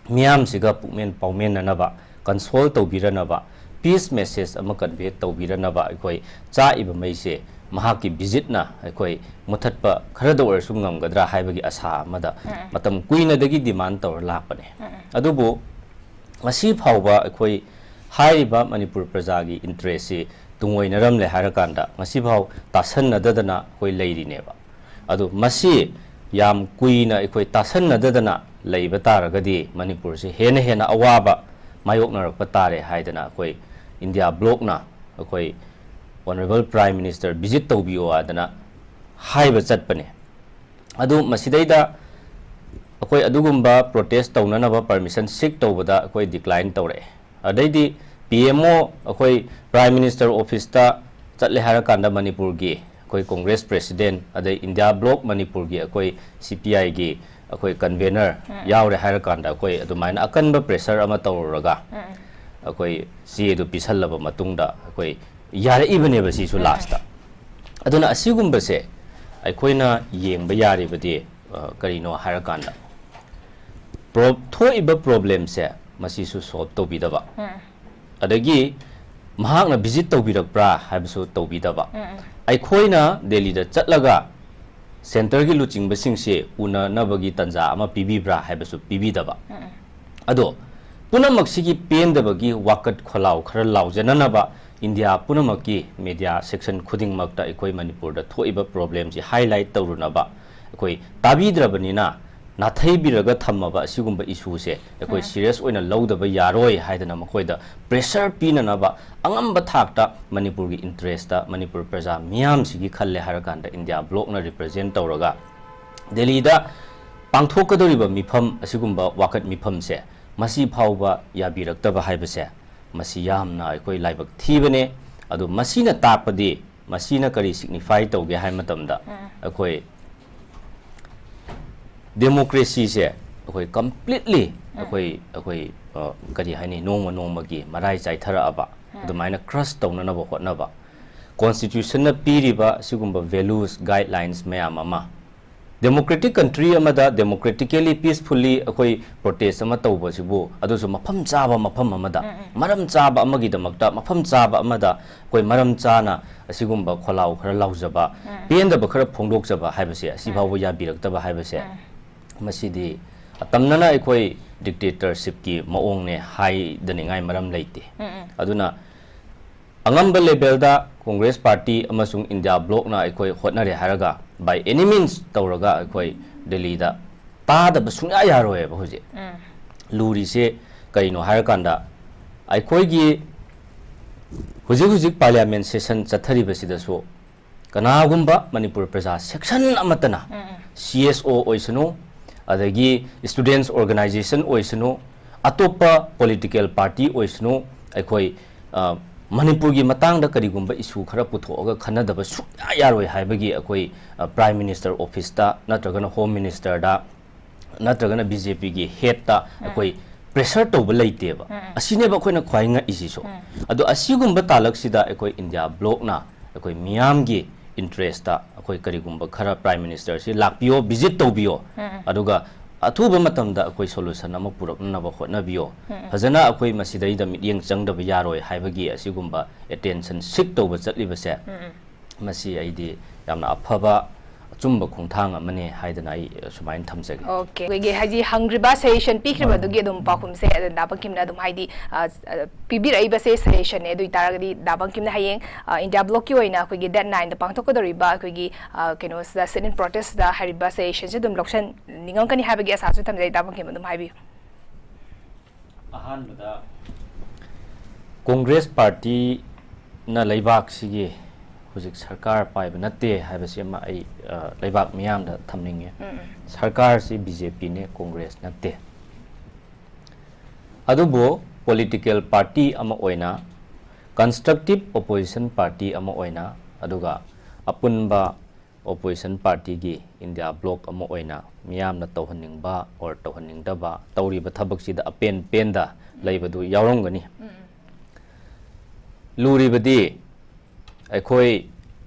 ꯃꯤꯌꯥꯝꯁꯤꯒ ꯄꯨꯛꯃꯦꯟ ꯄꯥꯎꯃꯦꯟꯅꯅꯕ, console ꯇꯧꯕꯤꯔꯅꯕ, peace message ꯑꯃ convey ꯇꯧꯕꯤꯔꯅꯕ ꯑꯩꯈꯣꯏ ꯆꯥꯛꯏꯕ ꯃꯩꯁꯦ ꯃꯍꯥꯛꯀꯤ visitꯅ ꯑꯩꯈꯣꯏ ꯃꯨꯊꯠꯄ ꯈꯔꯗ ꯑꯣꯏꯔꯁꯨ ꯉꯝꯒꯗ꯭ꯔꯥ ꯍꯥꯏꯕꯒꯤ ꯑꯁꯥ ꯑꯃꯗ ꯎꯝ, ꯎꯝ꯫ ꯃꯇꯝ ꯀꯨꯏꯅꯗꯒꯤ demand ꯇꯧꯔ ꯂꯥꯛꯄꯅꯦ꯫ ꯎꯝ, ꯎꯝ꯫ ꯑꯗꯨꯕꯨ ꯉꯁꯤ ꯐꯥꯎꯕ ꯑꯩꯈꯣꯏ ꯍꯥꯏꯔꯤꯕ ꯃꯅꯤꯄꯨꯔ ꯄ꯭ꯔꯖꯥꯒꯤ interestꯁꯤ ꯇꯨꯡꯑꯣꯏꯅꯔꯝꯂꯦ ꯍꯥꯏꯔꯀꯥꯟꯗ ꯉꯁꯤꯐꯥꯎ ꯇꯥꯁꯟꯅꯗꯗꯅ ꯑꯩꯈꯣꯏ ꯂꯩꯔꯤꯅꯦꯕ꯫ ꯑꯗꯨ ꯃꯁꯤ ꯌꯥꯝ ꯀꯨꯏꯅ ꯑꯩꯈꯣꯏ ꯇꯥꯁꯟꯅꯗꯗꯅ ꯂꯩꯕ ꯇꯥꯔꯒꯗꯤ ꯃꯅꯤꯄꯨꯔꯁꯤ ꯍꯦꯟꯅ ꯍꯦꯟꯅ ꯑꯋꯥꯕ ꯃꯥꯌꯣꯛꯅꯔꯛꯄ ꯇꯥꯔꯦ ꯍꯥꯏꯗꯅ ꯑꯩꯈꯣꯏ ꯏꯟꯗꯤꯌꯥ ꯕ꯭ꯂꯣꯛꯅ ꯑꯩꯈꯣꯏ Honourable Prime Minister visit ꯇꯧꯕꯤꯌꯣ ꯍꯥꯏꯗꯅ ꯍꯥꯏꯕ ꯆꯠꯄꯅꯦ꯫ ꯑꯗꯨ ꯃꯁꯤꯗꯩꯗ ꯑꯩꯈꯣꯏ ꯑꯗꯨꯒꯨꯝꯕ protest ꯇꯧꯅꯅꯕ permission seek ꯇꯧꯕꯗ ꯑꯩꯈꯣꯏ decline ꯇꯧꯔꯛꯑꯦ꯫ ꯑꯗꯩꯗꯤ P M O ꯑꯩꯈꯣꯏ Prime Minister officeꯇ ꯆꯠꯂꯦ ꯍꯥꯏꯔꯀꯥꯟꯗ ꯃꯅꯤꯄꯨꯔꯒꯤ ꯑꯩꯈꯣꯏ Congress President ꯑꯗꯩ ꯏꯟꯗꯤꯌꯥ ꯕ꯭ꯂꯣꯛ ꯃꯅꯤꯄꯨꯔꯒꯤ ꯑꯩꯈꯣꯏ C P Iꯒꯤ ꯑꯩꯈꯣꯏ convener ꯎꯝ꯫ ꯌꯥꯎꯔꯦ ꯍꯥꯏꯔꯀꯥꯟꯗ ꯑꯩꯈꯣꯏ ꯑꯗꯨꯃꯥꯏꯅ ꯑꯀꯟꯕ pressure ꯑꯃ ꯇꯧꯔꯨꯔꯒ ꯎꯝ꯫ ꯑꯩꯈꯣꯏ ꯆꯦꯗꯨ ꯄꯤꯁꯜꯂꯕ ꯃꯇꯨꯡꯗ ꯑꯩꯈꯣꯏ ꯌꯥꯔꯛꯏꯕꯅꯦꯕ ꯁꯤꯁꯨ ꯎꯝ꯫ lastꯇ꯫ ꯑꯗꯨꯅ ꯑꯁꯤꯒꯨꯝꯕꯁꯦ ꯑꯩꯈꯣꯏꯅ ꯌꯦꯡꯕ ꯌꯥꯔꯤꯕꯗꯤ, ꯑ, ꯀꯔꯤꯅꯣ ꯍꯥꯏꯔꯀꯥꯟꯗ, pro-, ꯊꯣꯛꯏꯕ problemꯁꯦ ꯃꯁꯤꯁꯨ solve ꯇꯧꯕꯤꯗꯕ, ꯎꯝ꯫ ꯑꯗꯒꯤ ꯃꯍꯥꯛꯅ visit ꯇꯧꯕꯤꯔꯛꯄ꯭ꯔꯥ ꯍꯥꯏꯕꯁꯨ ꯇꯧꯕꯤꯗꯕ, ꯎꯝ, ꯎꯝ꯫ ꯑꯩꯈꯣꯏꯅ ꯗꯦꯜꯂꯤꯗ ꯆꯠꯂꯒ centreꯒꯤ ꯂꯨꯆꯤꯡꯕꯁꯤꯡꯁꯦ ꯎꯅꯅꯕꯒꯤ ꯇꯥꯟꯖꯥ ꯑꯃ ꯄꯤꯕꯤꯕ꯭ꯔꯥ ꯍꯥꯏꯕꯁꯨ ꯄꯤꯕꯤꯗꯕ꯫ ꯎꯝ, ꯎꯝ꯫ ꯑꯗꯣ ꯄꯨꯝꯅꯃꯛꯁꯤꯒꯤ ꯄꯦꯟꯗꯕꯒꯤ ꯋꯥꯀꯠ ꯈꯣꯜꯂꯥꯎ ꯈꯔ ꯂꯥꯎꯖꯅꯅꯕ ꯏꯟꯗꯤꯌꯥ ꯄꯨꯝꯅꯃꯛꯀꯤ media section ꯈꯨꯗꯤꯡꯃꯛꯇ ꯑꯩꯈꯣꯏ ꯃꯅꯤꯄꯨꯔꯗ ꯊꯣꯛꯏꯕ problemꯁꯤ highlight ꯇꯧꯔꯨꯅꯕ ꯑꯩꯈꯣꯏ ꯇꯥꯕꯤꯗ꯭ꯔꯕꯅꯤꯅ ꯅꯥꯊꯩꯕꯤꯔꯒ ꯊꯝꯃꯕ ꯑꯁꯤꯒꯨꯝꯕ issueꯁꯦ ꯑꯩꯈꯣꯏ ꯎꯝ꯫ serious ꯑꯣꯏꯅ ꯂꯧꯗꯕ ꯌꯥꯔꯣꯏ ꯍꯥꯏꯗꯅ ꯃꯈꯣꯏꯗ pressure ꯄꯤꯅꯅꯕ ꯑꯉꯝꯕ ꯊꯥꯛꯇ ꯃꯅꯤꯄꯨꯔꯒꯤ interestꯇ ꯃꯅꯤꯄꯨꯔ ꯄ꯭ꯔꯖꯥ ꯃꯤꯌꯥꯝꯁꯤꯒꯤ ꯈꯜꯂꯦ ꯍꯥꯏꯔꯀꯥꯟꯗ ꯏꯟꯗꯤꯌꯥ ꯕ꯭ꯂꯣꯛꯅ represent ꯇꯧꯔꯒ ꯗꯦꯜꯂꯤꯗ ꯄꯥꯡꯊꯣꯛꯀꯗꯧꯔꯤꯕ ꯃꯤꯐꯝ, ꯑꯁꯤꯒꯨꯝꯕ ꯋꯥꯀꯠ ꯃꯤꯐꯝꯁꯦ ꯃꯁꯤ ꯐꯥꯎꯕ ꯌꯥꯕꯤꯔꯛꯇꯕ ꯍꯥꯏꯕꯁꯦ, ꯃꯁꯤ ꯌꯥꯝꯅ ꯑꯩꯈꯣꯏ ꯂꯥꯏꯕꯛ ꯊꯤꯕꯅꯦ꯫ ꯑꯗꯨ ꯃꯁꯤꯅ ꯇꯥꯛꯄꯗꯤ, ꯃꯁꯤꯅ ꯀꯔꯤ signify ꯇꯧꯒꯦ ꯍꯥꯏ ꯃꯇꯝꯗ, ꯎꯝ꯫ ꯑꯩꯈꯣꯏ democracyꯁꯦ ꯑꯩꯈꯣꯏ completely ꯎꯝ꯫ ꯑꯩꯈꯣꯏ, ꯑꯩꯈꯣꯏ, ꯑ, ꯀꯔꯤ ꯍꯥꯏꯅꯤ, ꯅꯣꯡꯃ ꯅꯣꯡꯃꯒꯤ ꯃꯔꯥꯏ ꯆꯥꯏꯊꯔꯛꯑꯕ, ꯎꯝ꯫ ꯑꯗꯨꯃꯥꯏꯅ crush ꯇꯧꯅꯅꯕ ꯍꯣꯠꯅꯕ, constitutionꯅ ꯄꯤꯔꯤꯕ ꯁꯤꯒꯨꯝꯕ values, guidelines ꯃꯌꯥꯝ ꯑꯃ, democratic country ꯑꯃꯗ democratically, peacefully ꯑꯩꯈꯣꯏ protest ꯑꯃ ꯇꯧꯕꯁꯤꯕꯨ, ꯑꯗꯨꯁꯨ ꯃꯐꯝ ꯆꯥꯕ ꯃꯐꯝ ꯑꯃꯗ, ꯎꯝ, ꯎꯝ꯫ ꯃꯔꯝ ꯆꯥꯕ ꯑꯃꯒꯤꯗꯃꯛꯇ, ꯃꯐꯝ ꯆꯥꯕ ꯑꯃꯗ ꯑꯩꯈꯣꯏ ꯃꯔꯝ ꯆꯥꯅ ꯑꯁꯤꯒꯨꯝꯕ ꯈꯣꯜꯂꯥꯎ ꯈꯔ ꯂꯥꯎꯖꯕ, ꯎꯝ꯫ ꯄꯦꯟꯗꯕ ꯈꯔ ꯐꯣꯡꯗꯣꯛꯆꯕ ꯍꯥꯏꯕꯁꯦ, ꯑꯁꯤ ꯎꯝ꯫ ꯐꯥꯎꯕ ꯌꯥꯕꯤꯔꯛꯇꯕ ꯍꯥꯏꯕꯁꯦ, ꯎꯝ꯫ ꯃꯁꯤꯗꯤ ꯑꯇꯝꯅꯅ ꯑꯩꯈꯣꯏ dictatorshipꯀꯤ ꯃꯑꯣꯡꯅꯦ ꯍꯥꯏꯗꯅꯤꯡꯉꯥꯏ ꯃꯔꯝ ꯂꯩꯇꯦ꯫ ꯎꯝ, ꯎꯝ꯫ ꯑꯗꯨꯅ ꯑꯉꯝꯕ levelꯗ Congress Party ꯑꯃꯁꯨꯡ ꯏꯟꯗꯤꯌꯥ ꯕ꯭ꯂꯣꯛꯅ ꯑꯩꯈꯣꯏ ꯍꯣꯠꯅꯔꯦ ꯍꯥꯏꯔꯒ, by any means ꯇꯧꯔꯒ ꯑꯩꯈꯣꯏ ꯗꯦꯜꯂꯤꯗ ꯇꯥꯗꯕ ꯁꯨꯡꯌꯥ ꯌꯥꯔꯣꯏꯕ꯫ ꯍꯧꯖꯤꯛ ꯂꯨꯔꯤꯁꯦ ꯀꯩꯅꯣ ꯍꯥꯏꯔꯀꯥꯟꯗ, ꯑꯩꯈꯣꯏꯒꯤ ꯍꯧꯖꯤꯛ ꯍꯧꯖꯤꯛ parliament session ꯆꯠꯊꯔꯤꯕꯁꯤꯗꯁꯨ ꯀꯅꯥꯒꯨꯝꯕ ꯃꯅꯤꯄꯨꯔ ꯄ꯭ꯔꯖꯥ section ꯑꯃꯠꯇꯅ, C S O ꯑꯣꯏꯁꯅꯨ, ꯑꯗꯒꯤ students organization ꯑꯣꯏꯁꯅꯨ, ꯑꯇꯣꯞꯄ political party ꯑꯣꯏꯁꯅꯨ, ꯑꯩꯈꯣꯏ, ꯑ, ꯃꯅꯤꯄꯨꯔꯒꯤ ꯃꯇꯥꯡꯗ ꯀꯔꯤꯒꯨꯝꯕ issue ꯈꯔ ꯄꯨꯊꯣꯛꯑꯒ ꯈꯟꯅꯗꯕ ꯁꯨꯡꯌꯥ ꯌꯥꯔꯣꯏ ꯍꯥꯏꯕꯒꯤ ꯑꯩꯈꯣꯏ, ꯑ, Prime Minister office ꯇ ꯅꯠꯇ꯭ꯔꯒꯅ Home Minister ꯗ ꯅꯠꯇ꯭ꯔꯒꯅ B J P ꯒꯤ head ꯇ ꯑꯩꯈꯣꯏ pressure ꯇꯧꯕ ꯂꯩꯇꯦꯕ꯫ ꯑꯁꯤꯅꯦꯕ ꯑꯩꯈꯣꯏꯅ ꯈ꯭ꯋꯥꯏ ꯉꯛꯏꯁꯤꯁꯨ꯫ ꯑꯗꯣ ꯑꯁꯤꯒꯨꯝꯕ ꯇꯥꯂꯛꯁꯤꯗ ꯑꯩꯈꯣꯏ India bloc ꯅ ꯑꯩꯈꯣꯏ ꯃꯤꯌꯥꯝꯒꯤ interest ꯇ ꯑꯩꯈꯣꯏ ꯀꯔꯤꯒꯨꯝꯕ ꯈꯔ Prime Minister ꯁꯤ ꯂꯥꯛꯄꯤꯌꯣ, visit ꯇꯧꯕꯤꯌꯣ, ꯑꯗꯨꯒ ꯑꯊꯨꯕ ꯃꯇꯝꯗ ꯑꯩꯈꯣꯏ solution ꯑꯃ ꯄꯨꯔꯛꯅꯅꯕ ꯍꯣꯠꯅꯕꯤꯌꯣ, ꯐꯖꯅ ꯑꯩꯈꯣꯏ ꯃꯁꯤꯗꯩꯗ ꯃꯤꯠꯌꯦꯡ ꯆꯪꯗꯕ ꯌꯥꯔꯣꯏ ꯍꯥꯏꯕꯒꯤ ꯑꯁꯤꯒꯨꯝꯕ attention seek ꯇꯧꯕ ꯆꯠꯂꯤꯕꯁꯦ, ꯃꯁꯤ ꯑꯩꯗꯤ ꯌꯥꯝꯅ ꯑꯐꯕ ꯑꯆꯨꯝꯕ ꯈꯣꯡꯊꯥꯡ ꯑꯃꯅꯦ ꯍꯥꯏꯗꯅ ꯑꯩ ꯁꯨꯃꯥꯏꯅ ꯊꯝꯖꯒꯦ꯫ Okay, ꯑꯩꯈꯣꯏꯒꯤ ꯍꯥꯏꯗꯤ ꯍꯪꯈ꯭ꯔꯤꯕ suggestion ꯄꯤꯈ꯭ꯔꯤꯕꯗꯨꯒꯤ ꯑꯗꯨꯝ ꯄꯥꯎꯈꯨꯝꯁꯦ ꯑꯗꯨꯝ ꯗꯥ ꯕꯪꯀꯤꯝꯅ ꯑꯗꯨꯝ ꯍꯥꯏꯗꯤ, ꯑ, ꯑ, ꯄꯤꯕꯤꯔꯛꯏꯕꯁꯦ suggestion ꯅꯦ꯫ ꯑꯗꯨ ꯑꯣꯏꯇꯥꯔꯒꯗꯤ ꯗꯥ ꯕꯪꯀꯤꯝꯅ ꯍꯌꯦꯡ, ꯑ, India bloc ꯀꯤ ꯑꯣꯏꯅ ꯑꯩꯈꯣꯏꯒꯤ date nine ꯗ ꯄꯥꯡꯊꯣꯛꯀꯗꯧꯔꯤꯕ ꯑꯩꯈꯣꯏꯒꯤ, ꯑ, ꯀꯩꯅꯣꯁꯤꯗ, sit-in protest ꯁꯤꯗ ꯍꯥꯏꯔꯤꯕ suggestion ꯁꯦ ꯑꯗꯨꯝ ꯂꯧꯁꯟꯅꯤꯡꯉꯝꯒꯅꯤ ꯍꯥꯏꯕꯒꯤ ꯑꯁꯥꯁꯨ ꯊꯝꯖꯩ꯫ ꯗꯥ ꯕꯪꯀꯤꯝ, ꯑꯗꯨꯝ ꯍꯥꯏꯕꯤꯌꯨ꯫ ꯑꯍꯥꯟꯕꯗ, Congress party ꯅ ꯂꯩꯕꯥꯛꯁꯤꯒꯤ ꯍꯧꯖꯤꯛ ꯁꯔꯀꯥꯔ ꯄꯥꯏꯕ ꯅꯠꯇꯦ ꯍꯥꯏꯕꯁꯤ ꯑꯃ ꯑꯩ, ꯑ, ꯂꯩꯕꯥꯛ ꯃꯤꯌꯥꯝꯗ ꯊꯝꯅꯤꯡꯉꯦ꯫ ꯁꯔꯀꯥꯔꯁꯤ B J P ꯅꯦ, Congress ꯅꯠꯇꯦ꯫ ꯑꯗꯨꯕꯨ political party ꯑꯃ ꯑꯣꯏꯅ, constructive opposition party ꯑꯃ ꯑꯣꯏꯅ, ꯑꯗꯨꯒ ꯑꯄꯨꯟꯕ opposition party ꯒꯤ India bloc ꯑꯃ ꯑꯣꯏꯅ ꯃꯤꯌꯥꯝꯅ ꯇꯧꯍꯟꯅꯤꯡꯕ or ꯇꯧꯍꯟꯅꯤꯡꯗꯕ, ꯇꯧꯔꯤꯕ ꯊꯕꯛꯁꯤꯗ ꯑꯄꯦꯟ ꯄꯦꯟꯗ ꯂꯩꯕꯗꯨ ꯌꯥꯎꯔꯝꯒꯅꯤ꯫ ꯂꯨꯔꯤꯕꯗꯤ ꯑꯩꯈꯣꯏ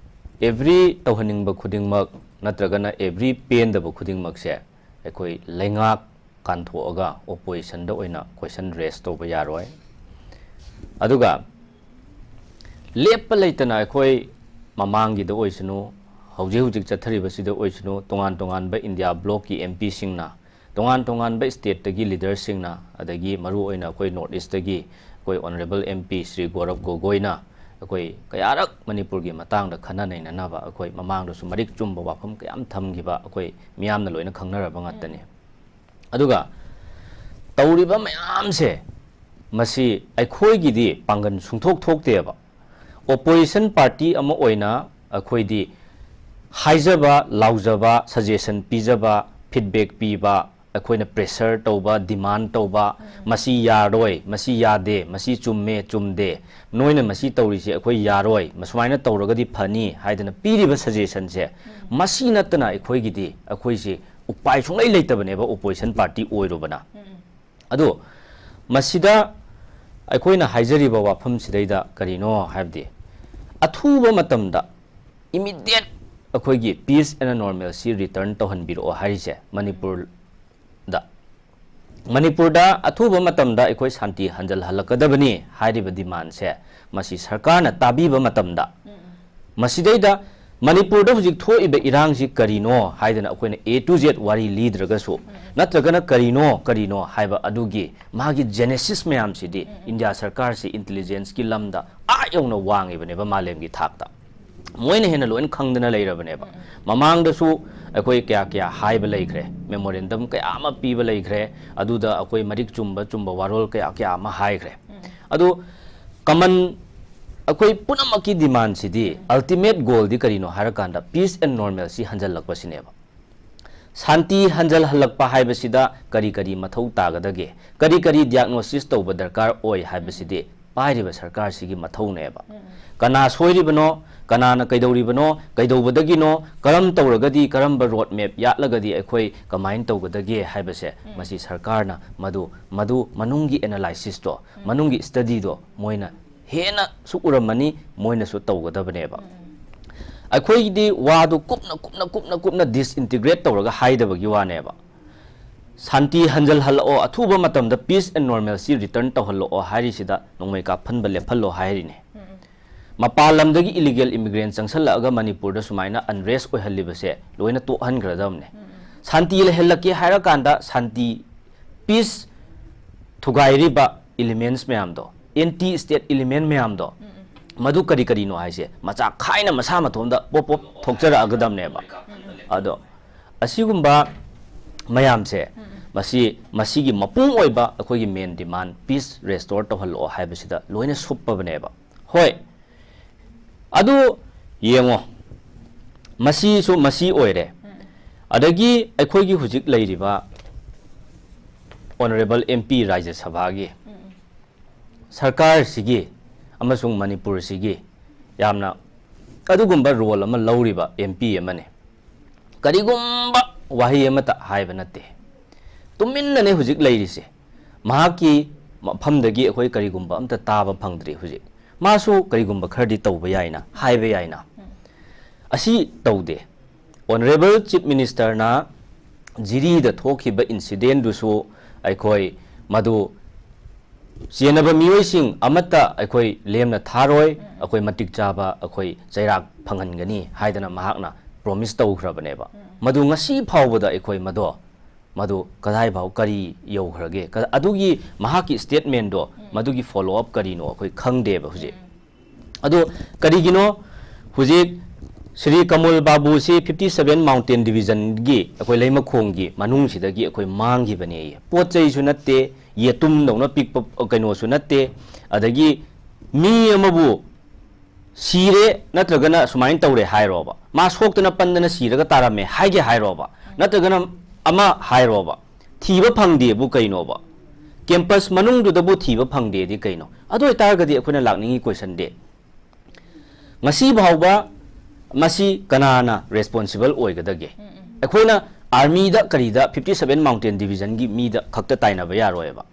every ꯇꯧꯍꯟꯅꯤꯡꯕ ꯈꯨꯗꯤꯡꯃꯛ ꯅꯠꯇ꯭ꯔꯒꯅ every ꯄꯦꯟꯗꯕ ꯈꯨꯗꯤꯡꯃꯛꯁꯦ ꯑꯩꯈꯣꯏ ꯂꯩꯉꯥꯛ ꯀꯥꯟꯊꯣꯛꯑꯒ opposition ꯗ ꯑꯣꯏꯅ question raise ꯇꯧꯕ ꯌꯥꯔꯣꯏ꯫ ꯑꯗꯨꯒ ꯂꯦꯞꯄ ꯂꯩꯇꯅ ꯑꯩꯈꯣꯏ ꯃꯃꯥꯡꯒꯤꯗ ꯑꯣꯏꯁꯅꯨ, ꯍꯧꯖꯤꯛ ꯍꯧꯖꯤꯛ ꯆꯠꯊꯔꯤꯕꯁꯤꯗ ꯑꯣꯏꯁꯅꯨ, ꯇꯣꯉꯥꯟ ꯇꯣꯉꯥꯟꯕ India bloc ꯀꯤ M P ꯁꯤꯡꯅ, ꯇꯣꯉꯥꯟ ꯇꯣꯉꯥꯟꯕ state ꯇꯒꯤ leader ꯁꯤꯡꯅ, ꯑꯗꯒꯤ ꯃꯔꯨꯑꯣꯏꯅ ꯑꯩꯈꯣꯏ North East ꯇꯒꯤ ꯑꯩꯈꯣꯏ honourable M P ꯁ꯭ꯔꯤ ꯒꯧꯔꯕ ꯒꯣꯒꯣꯏꯅ ꯑꯩꯈꯣꯏ ꯀꯌꯥꯔꯛ ꯃꯅꯤꯄꯨꯔꯒꯤ ꯃꯇꯥꯡꯗ ꯈꯟꯅ ꯅꯩꯅꯅꯕ ꯑꯩꯈꯣꯏ ꯃꯃꯥꯡꯗꯁꯨ ꯃꯔꯤꯛ ꯆꯨꯝꯕ ꯋꯥꯐꯝ ꯀꯌꯥꯝ ꯊꯝꯈꯤꯕ ꯑꯩꯈꯣꯏ ꯃꯤꯌꯥꯝꯅ ꯂꯣꯏꯅ ꯈꯪꯅꯔꯕ ꯉꯥꯛꯇꯅꯤ꯫ ꯑꯗꯨꯒ ꯇꯧꯔꯤꯕ ꯃꯌꯥꯝꯁꯦ, ꯃꯁꯤ ꯑꯩꯈꯣꯏꯒꯤꯗꯤ ꯄꯥꯡꯒꯜ ꯁꯨꯡꯊꯣꯛ ꯊꯣꯛꯇꯦꯕ꯫ ꯑꯣꯄꯣꯖꯤꯁꯟ ꯄꯥꯔꯇꯤ ꯑꯃ ꯑꯣꯏꯅ ꯑꯩꯈꯣꯏꯗꯤ ꯍꯥꯏꯖꯕ, ꯂꯥꯎꯖꯕ, ꯁꯖꯦꯁꯟ ꯄꯤꯖꯕ, ꯐꯤꯗꯕꯦꯛ ꯄꯤꯕ, ꯑꯩꯈꯣꯏꯅ ꯄ꯭ꯔꯦꯁꯔ ꯇꯧꯕ, ꯗꯤꯃꯥꯟ ꯇꯧꯕ, ꯃꯁꯤ ꯌꯥꯔꯣꯏ, ꯃꯁꯤ ꯌꯥꯗꯦ, ꯃꯁꯤ ꯆꯨꯝꯃꯦ, ꯆꯨꯝꯗꯦ, ꯅꯣꯏꯅ ꯃꯁꯤ ꯇꯧꯔꯤꯁꯤ ꯑꯩꯈꯣꯏ ꯌꯥꯔꯣꯏ, ꯃꯁꯨꯃꯥꯏꯅ ꯇꯧꯔꯒꯗꯤ ꯐꯅꯤ ꯍꯥꯏꯗꯅ ꯄꯤꯔꯤꯕ ꯁꯖꯦꯁꯟꯁꯦ, ꯃꯁꯤ ꯅꯠꯇꯅ ꯑꯩꯈꯣꯏꯒꯤꯗꯤ, ꯑꯩꯈꯣꯏꯁꯤ ꯎꯄꯥꯏ ꯁꯨꯡꯂꯩ ꯂꯩꯇꯕꯅꯦꯕ, ꯑꯣꯄꯣꯖꯤꯁꯟ ꯄꯥꯔꯇꯤ ꯑꯣꯏꯔꯨꯕꯅ꯫ ꯑꯗꯣ ꯃꯁꯤꯗ ꯑꯩꯈꯣꯏꯅ ꯍꯥꯏꯖꯔꯤꯕ ꯋꯥꯐꯝꯁꯤꯗꯩꯗ ꯀꯔꯤꯅꯣ ꯍꯥꯏꯕꯗꯤ, ꯑꯊꯨꯕ ꯃꯇꯝꯗ immediate ꯑꯩꯈꯣꯏꯒꯤ peace and normalcy return ꯇꯧꯍꯟꯕꯤꯔꯛꯑꯣ ꯍꯥꯏꯔꯤꯁꯦ, ꯃꯅꯤꯄꯨꯔꯗ, ꯃꯅꯤꯄꯨꯔꯗ ꯑꯊꯨꯕ ꯃꯇꯝꯗ ꯑꯩꯈꯣꯏ ꯁꯥꯟꯇꯤ ꯍꯟꯖꯜꯍꯜꯂꯛꯀꯗꯕꯅꯤ ꯍꯥꯏꯔꯤꯕ ꯗꯤꯃꯥꯟꯁꯦ, ꯃꯁꯤ ꯁꯔꯀꯥꯔꯅ ꯇꯥꯕꯤꯕ ꯃꯇꯝꯗ, ꯃꯁꯤꯗꯩꯗ ꯃꯅꯤꯄꯨꯔꯗ ꯍꯧꯖꯤꯛ ꯊꯣꯛꯏꯕ ꯏꯔꯥꯡꯁꯤ ꯀꯔꯤꯅꯣ ꯍꯥꯏꯗꯅ ꯑꯩꯈꯣꯏꯅ A to Z ꯋꯥꯔꯤ ꯂꯤꯗ꯭ꯔꯒꯁꯨ, ꯅꯠꯇ꯭ꯔꯒꯅ ꯀꯔꯤꯅꯣ, ꯀꯔꯤꯅꯣ ꯍꯥꯏꯕ ꯑꯗꯨꯒꯤ ꯃꯥꯒꯤ genesis ꯃꯌꯥꯝꯁꯤꯗꯤ ꯏꯟꯗꯤꯌꯥ ꯁꯔꯀꯥꯔꯁꯤ intelligenceꯀꯤ ꯂꯝꯗ ꯑꯥ ꯌꯧꯅ ꯋꯥꯡꯉꯤꯕꯅꯦꯕ, ꯃꯥꯂꯦꯝꯒꯤ ꯊꯥꯛꯇ꯫ ꯃꯣꯏꯅ ꯍꯦꯟꯅ ꯂꯣꯏꯅ ꯈꯪꯗꯅ ꯂꯩꯔꯕꯅꯦꯕ꯫ ꯃꯃꯥꯡꯗꯁꯨ ꯑꯩꯈꯣꯏ ꯀꯌꯥ ꯀꯌꯥ ꯍꯥꯏꯕ ꯂꯩꯈ꯭ꯔꯦ, memorandum ꯀꯌꯥ ꯑꯃ ꯄꯤꯕ ꯂꯩꯈ꯭ꯔꯦ, ꯑꯗꯨꯗ ꯑꯩꯈꯣꯏ ꯃꯔꯤꯛ ꯆꯨꯝꯕ ꯆꯨꯝꯕ ꯋꯥꯔꯣꯜ ꯀꯌꯥ ꯀꯌꯥ ꯑꯃ ꯍꯥꯏꯈ꯭ꯔꯦ꯫ ꯑꯗꯨ common ꯑꯩꯈꯣꯏ ꯄꯨꯝꯅꯃꯛꯀꯤ demandꯁꯤꯗꯤ, ultimate goalꯗꯤ ꯀꯔꯤꯅꯣ ꯍꯥꯏꯔꯀꯥꯟꯗ peace and normalcy ꯍꯟꯖꯜꯂꯛꯄꯁꯤꯅꯦꯕ꯫ ꯁꯥꯟꯇꯤ ꯍꯟꯖꯜꯍꯜꯂꯛꯄ ꯍꯥꯏꯕꯁꯤꯗ ꯀꯔꯤ ꯀꯔꯤ ꯃꯊꯧ ꯇꯥꯒꯗꯒꯦ, ꯀꯔꯤ ꯀꯔꯤ diagnosis ꯇꯧꯕ ꯗꯔꯀꯥꯔ ꯑꯣꯏ ꯍꯥꯏꯕꯁꯤꯗꯤ ꯄꯥꯏꯔꯤꯕ ꯁꯔꯀꯥꯔꯁꯤꯒꯤ ꯃꯊꯧꯅꯦꯕ꯫ ꯀꯅꯥ ꯁꯣꯏꯔꯤꯕꯅꯣ, ꯀꯅꯥꯅ ꯀꯩꯗꯧꯔꯤꯕꯅꯣ, ꯀꯩꯗꯧꯕꯗꯒꯤꯅꯣ, ꯀꯔꯝ ꯇꯧꯔꯒꯗꯤ, ꯀꯔꯝꯕ road map ꯌꯥꯠꯂꯒꯗꯤ ꯑꯩꯈꯣꯏ ꯀꯃꯥꯏꯅ ꯇꯧꯒꯗꯒꯦ ꯍꯥꯏꯕꯁꯦ, ꯃꯁꯤ ꯁꯔꯀꯥꯔꯅ ꯃꯗꯨ, ꯃꯗꯨ ꯃꯅꯨꯡꯒꯤ analysisꯇꯣ, ꯃꯅꯨꯡꯒꯤ studyꯗꯣ ꯃꯣꯏꯅ ꯍꯦꯟꯅꯁꯨ ꯎꯔꯝꯃꯅꯤ, ꯃꯣꯏꯅꯁꯨ ꯇꯧꯒꯗꯕꯅꯦꯕ꯫ ꯑꯩꯈꯣꯏꯒꯤꯗꯤ ꯋꯥꯗꯨ ꯀꯨꯞꯅ, ꯀꯨꯞꯅ, ꯀꯨꯞꯅ, ꯀꯨꯞꯅ disintegrate ꯇꯧꯔꯒ ꯍꯥꯏꯗꯕꯒꯤ ꯋꯥꯅꯦꯕ꯫ ꯁꯥꯟꯇꯤ ꯍꯟꯖꯜꯍꯜꯂꯛꯑꯣ, ꯑꯊꯨꯕ ꯃꯇꯝꯗ peace and normalcy return ꯇꯧꯍꯜꯂꯛꯑꯣ ꯍꯥꯏꯔꯤꯁꯤꯗ ꯅꯣꯡꯃꯩ ꯀꯥꯞꯍꯟꯕ ꯂꯦꯞꯍꯜꯂꯣ ꯍꯥꯏꯔꯤꯅꯦ꯫ ꯃꯄꯥꯟ ꯂꯝꯗꯒꯤ illegal immigrant ꯆꯪꯁꯜꯂꯛꯑꯒ ꯃꯅꯤꯄꯨꯔꯗ ꯁꯨꯃꯥꯏꯅ unrest ꯑꯣꯏꯍꯜꯂꯤꯕꯁꯦ ꯂꯣꯏꯅ ꯇꯣꯛꯍꯟꯈ꯭ꯔꯗꯕꯅꯦ꯫ ꯁꯥꯟꯇꯤ ꯂꯩꯍꯜꯂꯛꯀꯦ ꯍꯥꯏꯔꯀꯥꯟꯗ ꯁꯥꯟꯇꯤ, peace ꯊꯨꯒꯥꯏꯔꯤꯕ elements ꯃꯌꯥꯝꯗꯣ, anti state element ꯃꯌꯥꯝꯗꯣ, ꯃꯗꯨ ꯀꯔꯤ ꯀꯔꯤꯅꯣ ꯍꯥꯏꯁꯦ ꯃꯆꯥ ꯈꯥꯏꯅ ꯃꯁꯥ ꯃꯊꯣꯟꯗ ꯄꯣꯞ ꯄꯣꯞ ꯊꯣꯛꯆꯔꯛꯑꯒꯗꯕꯅꯦꯕ꯫ ꯑꯗꯣ ꯑꯁꯤꯒꯨꯝꯕ ꯃꯌꯥꯝꯁꯦ, ꯃꯁꯤ, ꯃꯁꯤꯒꯤ ꯃꯄꯨꯡ ꯑꯣꯏꯕ ꯑꯩꯈꯣꯏꯒꯤ main demand, peace restore ꯇꯧꯍꯜꯂꯛꯑꯣ ꯍꯥꯏꯕꯁꯤꯗ ꯂꯣꯏꯅ ꯁꯨꯞꯄꯕꯅꯦꯕ꯫ ꯍꯣꯏ, ꯑꯗꯨ ꯌꯦꯡꯉꯣ, ꯃꯁꯤꯁꯨ ꯃꯁꯤ ꯑꯣꯏꯔꯦ꯫ ꯑꯗꯒꯤ ꯑꯩꯈꯣꯏꯒꯤ ꯍꯧꯖꯤꯛ ꯂꯩꯔꯤꯕ Honourable M P ꯔꯥꯖ꯭ꯌ ꯁꯚꯥꯒꯤ ꯁꯔꯀꯥꯔꯁꯤꯒꯤ ꯑꯃꯁꯨꯡ ꯃꯅꯤꯄꯨꯔꯁꯤꯒꯤ ꯌꯥꯝꯅ ꯑꯗꯨꯒꯨꯝꯕ role ꯑꯃ ꯂꯧꯔꯤꯕ M P ꯑꯃꯅꯤ꯫ ꯀꯔꯤꯒꯨꯝꯕ ꯋꯥꯍꯩ ꯑꯃꯠꯇ ꯍꯥꯏꯕ ꯅꯠꯇꯦ꯫ ꯇꯨꯃꯤꯟꯅꯅꯦ ꯍꯧꯖꯤꯛ ꯂꯩꯔꯤꯁꯦ꯫ ꯃꯍꯥꯛꯀꯤ ꯃꯐꯝꯗꯒꯤ ꯑꯩꯈꯣꯏ ꯀꯔꯤꯒꯨꯝꯕ ꯑꯝꯇ ꯇꯥꯕ ꯐꯪꯗ꯭ꯔꯤ ꯍꯧꯖꯤꯛ꯫ ꯃꯥꯁꯨ ꯀꯔꯤꯒꯨꯝꯕ ꯈꯔꯗꯤ ꯇꯧꯕ ꯌꯥꯏꯅ, ꯍꯥꯏꯕ ꯌꯥꯏꯅ꯫ ꯑꯁꯤ ꯇꯧꯗꯦ꯫ Honourable Chief Ministerꯅ ꯖꯤꯔꯤꯗ ꯊꯣꯛꯈꯤꯕ incidentꯗꯨꯁꯨ ꯑꯩꯈꯣꯏ ꯃꯗꯨ ꯆꯦꯟꯅꯕ ꯃꯤꯑꯣꯏꯁꯤꯡ ꯑꯃꯠꯇ ꯑꯩꯈꯣꯏ ꯂꯦꯝꯅ ꯊꯥꯔꯣꯏ, ꯑꯩꯈꯣꯏ ꯃꯇꯤꯛ ꯆꯥꯕ ꯑꯩꯈꯣꯏ ꯆꯩꯔꯥꯛ ꯐꯪꯍꯟꯒꯅꯤ ꯍꯥꯏꯗꯅ ꯃꯍꯥꯛꯅ promise ꯇꯧꯈ꯭ꯔꯕꯅꯦꯕ꯫ ꯃꯗꯨ ꯉꯁꯤ ꯐꯥꯎꯕꯗ ꯑꯩꯈꯣꯏ ꯃꯗꯣ, ꯃꯗꯨ ꯀꯗꯥꯏ ꯐꯥꯎ ꯀꯔꯤ ꯌꯧꯈ꯭ꯔꯒꯦ? ꯀ-, ꯑꯗꯨꯒꯤ ꯃꯍꯥꯛꯀꯤ statementꯗꯣ, ꯃꯗꯨꯒꯤ follow up ꯀꯔꯤꯅꯣ ꯑꯩꯈꯣꯏ ꯈꯪꯗꯦꯕ ꯍꯧꯖꯤꯛ꯫ ꯑꯗꯣ ꯀꯔꯤꯒꯤꯅꯣ ꯍꯧꯖꯤꯛ ꯁ꯭ꯔꯤ ꯀꯃꯜ ꯕꯥꯕꯨꯁꯤ fifty seven Mountain Divisionꯒꯤ ꯑꯩꯈꯣꯏ ꯂꯩꯃꯈꯣꯡꯒꯤ ꯃꯅꯨꯡꯁꯤꯗꯒꯤ ꯑꯩꯈꯣꯏ ꯃꯥꯡꯈꯤꯕꯅꯦꯌꯦ꯫ ꯄꯣꯠ ꯆꯩꯁꯨ ꯅꯠꯇꯦ, ꯌꯦꯇꯨꯝꯗꯧꯅ ꯄꯤꯛꯄ ꯀꯩꯅꯣꯁꯨ ꯅꯠꯇꯦ, ꯑꯗꯒꯤ ꯃꯤ ꯑꯃꯕꯨ ꯁꯤꯔꯦ ꯅꯠꯇ꯭ꯔꯒꯅ ꯁꯨꯃꯥꯏꯅ ꯇꯧꯔꯦ ꯍꯥꯏꯔꯣꯕ, ꯃꯥ ꯁꯣꯛꯇꯅ ꯄꯟꯗꯅ ꯁꯤꯔꯒ ꯇꯥꯔꯝꯃꯦ ꯍꯥꯏꯒꯦ ꯍꯥꯏꯔꯣꯕ, ꯅꯠꯇ꯭ꯔꯒꯅ ꯑꯃ ꯍꯥꯏꯔꯣꯕ, ꯊꯤꯕ ꯐꯪꯗꯦꯕꯨ ꯀꯩꯅꯣꯕ? Campus ꯃꯅꯨꯡꯗꯨꯗꯕꯨ ꯊꯤꯕ ꯐꯪꯗꯦꯗꯤ ꯀꯩꯅꯣ? ꯑꯗꯨ ꯑꯣꯏꯇꯥꯔꯒꯗꯤ ꯑꯩꯈꯣꯏꯅ ꯂꯥꯛꯅꯤꯡꯉꯤ questionꯗꯤ, ꯉꯁꯤ ꯐꯥꯎꯕ ꯃꯁꯤ ꯀꯅꯥꯅ responsible ꯑꯣꯏꯒꯗꯒꯦ? ꯑꯩꯈꯣꯏꯅ armyꯗ ꯀꯔꯤꯗ fifty seven Mountain Divisionꯒꯤ ꯃꯤꯗ ꯈꯛꯇ ꯇꯥꯏꯅꯕ ꯌꯥꯔꯣꯏꯕ꯫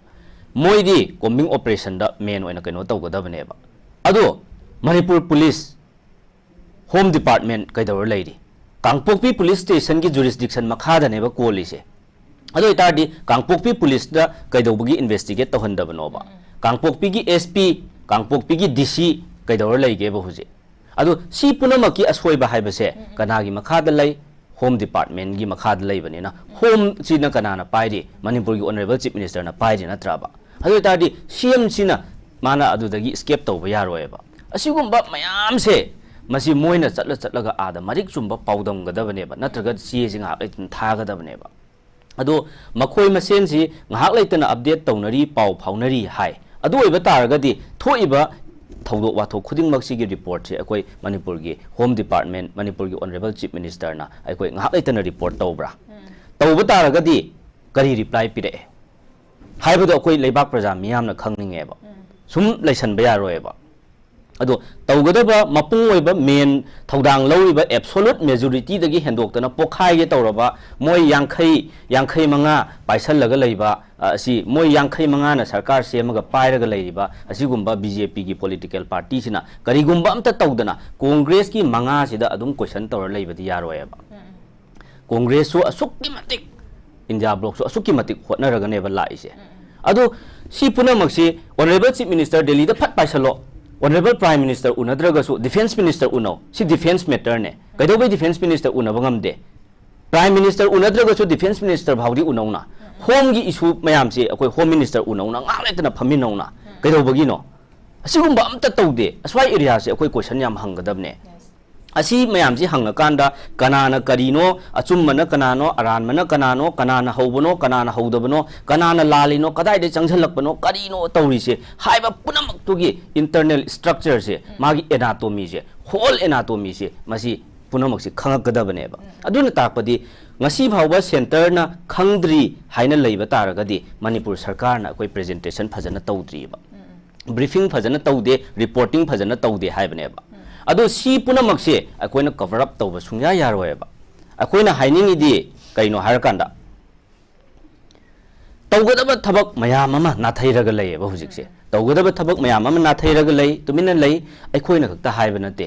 ꯃꯣꯏꯗꯤ combing operationꯗ main ꯑꯣꯏꯅ ꯀꯩꯅꯣ ꯇꯧꯒꯗꯕꯅꯦꯕ꯫ ꯑꯗꯣ ꯃꯅꯤꯄꯨꯔ police, Home Department ꯀꯩꯗꯧꯔ ꯂꯩꯔꯤ? ꯀꯥꯡꯄꯣꯛꯄꯤ police stationꯒꯤ jurisdiction ꯃꯈꯥꯗꯅꯦꯕ ꯀꯣꯜꯂꯤꯁꯦ꯫ ꯑꯗꯨ ꯑꯣꯏꯇꯥꯔꯗꯤ ꯀꯥꯡꯄꯣꯛꯄꯤ policeꯇ ꯀꯩꯗꯧꯕꯒꯤ investigate ꯇꯧꯍꯟꯗꯕꯅꯣꯕ? ꯀꯥꯡꯄꯣꯛꯄꯤꯒꯤ S P, ꯀꯥꯡꯄꯣꯛꯄꯤꯒꯤ D C ꯀꯩꯗꯧꯔ ꯂꯩꯒꯦꯕ ꯍꯧꯖꯤꯛ? ꯑꯗꯨ ꯁꯤ ꯄꯨꯝꯅꯃꯛꯀꯤ ꯑꯁꯣꯏꯕ ꯍꯥꯏꯕꯁꯦ ꯀꯅꯥꯒꯤ ꯃꯈꯥꯗ ꯂꯩ? Home Departmentꯒꯤ ꯃꯈꯥꯗ ꯂꯩꯕꯅꯤꯅ, Homeꯁꯤꯅ ꯀꯅꯥꯅ ꯄꯥꯏꯔꯤ? ꯃꯅꯤꯄꯨꯔꯒꯤ Honourable Chief Ministerꯅ ꯄꯥꯏꯔꯤ ꯅꯠꯇ꯭ꯔꯕ? ꯑꯗꯨ ꯑꯣꯏꯇꯥꯔꯗꯤ CMꯁꯤꯅ ꯃꯥꯅ ꯑꯗꯨꯗꯒꯤ escape ꯇꯧꯕ ꯌꯥꯔꯣꯏꯕ꯫ ꯑꯁꯤꯒꯨꯝꯕ ꯃꯌꯥꯝꯁꯦ, ꯃꯁꯤ ꯃꯣꯏꯅ ꯆꯠꯂ ꯆꯠꯂꯒ ꯑꯥꯗ ꯃꯔꯤꯛ ꯆꯨꯝꯕ ꯄꯥꯎꯗꯝꯒꯗꯕꯅꯦꯕ, ꯅꯠꯇ꯭ꯔꯒ ꯆꯦꯁꯤ ꯉꯥꯏꯍꯥꯛ ꯂꯩꯇꯅ ꯊꯥꯒꯗꯕꯅꯦꯕ꯫ ꯑꯗꯣ ꯃꯈꯣꯏ ꯃꯁꯦꯟꯁꯤ ꯉꯥꯏꯍꯥꯛ ꯂꯩꯇꯅ ꯑꯞꯗꯦꯠ ꯇꯧꯅꯔꯤ, ꯄꯥꯎ ꯐꯥꯎꯅꯔꯤ ꯍꯥꯏ꯫ ꯑꯗꯨ ꯑꯣꯏꯕ ꯇꯥꯔꯒꯗꯤ ꯊꯣꯛꯏꯕ ꯊꯧꯗꯣꯛ ꯋꯥꯊꯣꯛ ꯈꯨꯗꯤꯡꯃꯛꯁꯤꯒꯤ ꯔꯤꯄꯣꯔꯠꯁꯤ ꯑꯩꯈꯣꯏ ꯃꯅꯤꯄꯨꯔꯒꯤ ꯍꯣꯝ ꯗꯤꯄꯥꯔꯠꯃꯦꯟ, ꯃꯅꯤꯄꯨꯔꯒꯤ ꯑꯣꯅꯔꯦꯕꯜ ꯆꯤꯐ ꯃꯤꯅꯤꯁꯇꯔꯅ ꯑꯩꯈꯣꯏ ꯉꯥꯏꯍꯥꯛ ꯂꯩꯇꯅ ꯔꯤꯄꯣꯔꯠ ꯇꯧꯕ꯭ꯔꯥ? ꯇꯧꯕ ꯇꯥꯔꯒꯗꯤ ꯀꯔꯤ ꯔꯤꯄ꯭ꯂꯥꯏ ꯄꯤꯔꯛꯑꯦ ꯍꯥꯏꯕꯗꯣ ꯑꯩꯈꯣꯏ ꯂꯩꯕꯥꯛ ꯄ꯭ꯔꯖꯥ ꯃꯤꯌꯥꯝꯅ ꯈꯪꯅꯤꯡꯉꯦꯕ꯫ ꯁꯨꯝ ꯂꯩꯁꯟꯕ ꯌꯥꯔꯣꯏꯕ꯫ ꯑꯗꯣ ꯇꯧꯒꯗꯕ ꯃꯄꯨꯡ ꯑꯣꯏꯕ ꯃꯦꯟ ꯊꯧꯗꯥꯡ ꯂꯧꯔꯤꯕ ꯑꯦꯕꯁꯣꯂꯨꯠ ꯃꯦꯖꯣꯔꯤꯇꯤꯗꯒꯤ ꯍꯦꯟꯗꯣꯛꯇꯅ ꯄꯣꯛꯈꯥꯏꯒꯦ ꯇꯧꯔꯕ ꯃꯣꯏ ꯌꯥꯡꯈꯩ, ꯌꯥꯡꯈꯩ ꯃꯉꯥ ꯄꯥꯏꯁꯜꯂꯒ ꯂꯩꯕ, ꯑ, ꯑꯁꯤ ꯃꯣꯏ ꯌꯥꯡꯈꯩ ꯃꯉꯥꯅ ꯁꯔꯀꯥꯔ ꯁꯦꯝꯃꯒ ꯄꯥꯏꯔꯒ ꯂꯩꯔꯤꯕ ꯑꯁꯤꯒꯨꯝꯕ ꯕꯤ ꯖꯦ ꯄꯤꯒꯤ ꯄꯣꯂꯤꯇꯤꯀꯦꯜ ꯄꯥꯔꯇꯤꯁꯤꯅ ꯀꯔꯤꯒꯨꯝꯕ ꯑꯝꯇ ꯇꯧꯗꯅ ꯀꯣꯡꯒ꯭ꯔꯦꯁꯀꯤ ꯃꯉꯥꯁꯤꯗ ꯑꯗꯨꯝ ꯀꯣꯏꯁꯟ ꯇꯧꯔ ꯂꯩꯕꯗꯤ ꯌꯥꯔꯣꯏꯕ꯫ ꯀꯣꯡꯒ꯭ꯔꯦꯁꯁꯨ ꯑꯁꯨꯛꯀꯤ ꯃꯇꯤꯛ, ꯏꯟꯗꯤꯌꯥ ꯕ꯭ꯂꯣꯛꯁꯨ ꯑꯁꯨꯛꯀꯤ ꯃꯇꯤꯛ ꯍꯣꯠꯅꯔꯒꯅꯦꯕ ꯂꯥꯛꯏꯁꯦ꯫ ꯑꯗꯣ ꯁꯤ ꯄꯨꯝꯅꯃꯛꯁꯤ ꯑꯣꯅꯔꯦꯕꯜ ꯆꯤꯐ ꯃꯤꯅꯤꯁꯇꯔ ꯗꯦꯜꯂꯤꯗ ꯐꯠ ꯄꯥꯏꯁꯜꯂꯣ, ꯑꯣꯅꯔꯦꯕꯜ ꯄ꯭ꯔꯥꯏꯝ ꯃꯤꯅꯤꯁꯇꯔ ꯎꯅꯗ꯭ꯔꯒꯁꯨ ꯗꯤꯐꯦꯟꯁ ꯃꯤꯅꯤꯁꯇꯔ ꯎꯅꯧ꯫ ꯁꯤ ꯗꯤꯐꯦꯟꯁ ꯃꯦꯇꯔꯅꯦ꯫ ꯀꯩꯗꯧꯕꯩ ꯗꯤꯐꯦꯟꯁ ꯃꯤꯅꯤꯁꯇꯔ ꯎꯅꯕ ꯉꯝꯗꯦ? ꯄ꯭ꯔꯥꯏꯝ ꯃꯤꯅꯤꯁꯇꯔ ꯎꯅꯗ꯭ꯔꯒꯁꯨ ꯗꯤꯐꯦꯟꯁ ꯃꯤꯅꯤꯁꯇꯔ ꯐꯥꯎꯗꯤ ꯎꯅꯧꯅ꯫ ꯍꯣꯝꯒꯤ ꯏꯁꯨ ꯃꯌꯥꯝꯁꯤ ꯑꯩꯈꯣꯏ ꯍꯣꯝ ꯃꯤꯅꯤꯁꯇꯔ ꯎꯅꯧꯅ, ꯉꯥꯏꯍꯥꯛ ꯂꯩꯇꯅ ꯐꯝꯃꯤꯟꯅꯧꯅ꯫ ꯀꯩꯗꯧꯕꯒꯤꯅꯣ? ꯑꯁꯤꯒꯨꯝꯕ ꯑꯝꯇ ꯇꯧꯗꯦ꯫ ꯑꯁ꯭ꯋꯥꯏ ꯑꯦꯔꯤꯌꯥꯁꯦ ꯑꯩꯈꯣꯏ ꯀꯣꯏꯁꯟ ꯌꯥꯝ ꯍꯪꯒꯗꯕꯅꯦ꯫ ꯑꯁꯤ ꯃꯌꯥꯝꯁꯤ ꯍꯪꯉꯀꯥꯟꯗ ꯀꯅꯥꯅ ꯀꯔꯤꯅꯣ, ꯑꯆꯨꯝꯕꯅ ꯀꯅꯥꯅꯣ, ꯑꯔꯥꯟꯕꯅ ꯀꯅꯥꯅꯣ, ꯀꯅꯥꯅ ꯍꯧꯕꯅꯣ, ꯀꯅꯥꯅ ꯍꯧꯗꯕꯅꯣ, ꯀꯅꯥꯅ ꯂꯥꯜꯂꯤꯅꯣ, ꯀꯗꯥꯏꯗ ꯆꯪꯁꯤꯜꯂꯛꯄꯅꯣ, ꯀꯔꯤꯅꯣ ꯇꯧꯔꯤꯁꯦ ꯍꯥꯏꯕ ꯄꯨꯝꯅꯃꯛꯇꯨꯒꯤ ꯏꯟꯇꯔꯅꯦꯜ ꯁ꯭ꯇ꯭ꯔꯛꯆꯔꯁꯦ, ꯃꯥꯒꯤ ꯑꯦꯅꯥꯇꯣꯃꯤꯁꯦ, ꯍꯣꯜ ꯑꯦꯅꯥꯇꯣꯃꯤꯁꯦ, ꯃꯁꯤ ꯄꯨꯝꯅꯃꯛꯁꯦ ꯈꯪꯉꯛꯀꯗꯕꯅꯦꯕ꯫ ꯑꯗꯨꯅ ꯇꯥꯛꯄꯗꯤ ꯉꯁꯤ ꯐꯥꯎꯕ ꯁꯦꯟꯇꯔꯅ ꯈꯪꯗ꯭ꯔꯤ ꯍꯥꯏꯅ ꯂꯩꯕ ꯇꯥꯔꯒꯗꯤ ꯃꯅꯤꯄꯨꯔ ꯁꯔꯀꯥꯔꯅ ꯑꯩꯈꯣꯏ ꯄ꯭ꯔꯖꯦꯟꯇꯦꯁꯟ ꯐꯖꯅ ꯇꯧꯗ꯭ꯔꯤꯕ꯫ ꯕ꯭ꯔꯤꯐꯤꯡ ꯐꯖꯅ ꯇꯧꯗꯦ, ꯔꯤꯄꯣꯔꯇꯤꯡ ꯐꯖꯅ ꯇꯧꯗꯦ ꯍꯥꯏꯕꯅꯦꯕ꯫ ꯑꯗꯣ ꯁꯤ ꯄꯨꯝꯅꯃꯛꯁꯦ ꯑꯩꯈꯣꯏꯅ ꯀꯚꯔ ꯑꯞ ꯇꯧꯕ ꯁꯨꯡꯌꯥ ꯌꯥꯔꯣꯏꯕ꯫ ꯑꯩꯈꯣꯏꯅ ꯍꯥꯏꯅꯤꯡꯉꯤꯗꯤ ꯀꯩꯅꯣ ꯍꯥꯏꯔꯀꯥꯟꯗ, ꯇꯧꯒꯗꯕ ꯊꯕꯛ ꯃꯌꯥꯝ ꯑꯃ ꯅꯥꯊꯩꯔꯒ ꯂꯩꯌꯦꯕ ꯍꯧꯖꯤꯛꯁꯦ꯫ ꯇꯧꯒꯗꯕ ꯊꯕꯛ ꯃꯌꯥꯝ ꯑꯃ ꯅꯥꯊꯩꯔꯒ ꯂꯩ, ꯇꯨꯃꯤꯟꯅ ꯂꯩ꯫ ꯑꯩꯈꯣꯏꯅ ꯈꯛꯇ ꯍꯥꯏꯕ ꯅꯠꯇꯦ꯫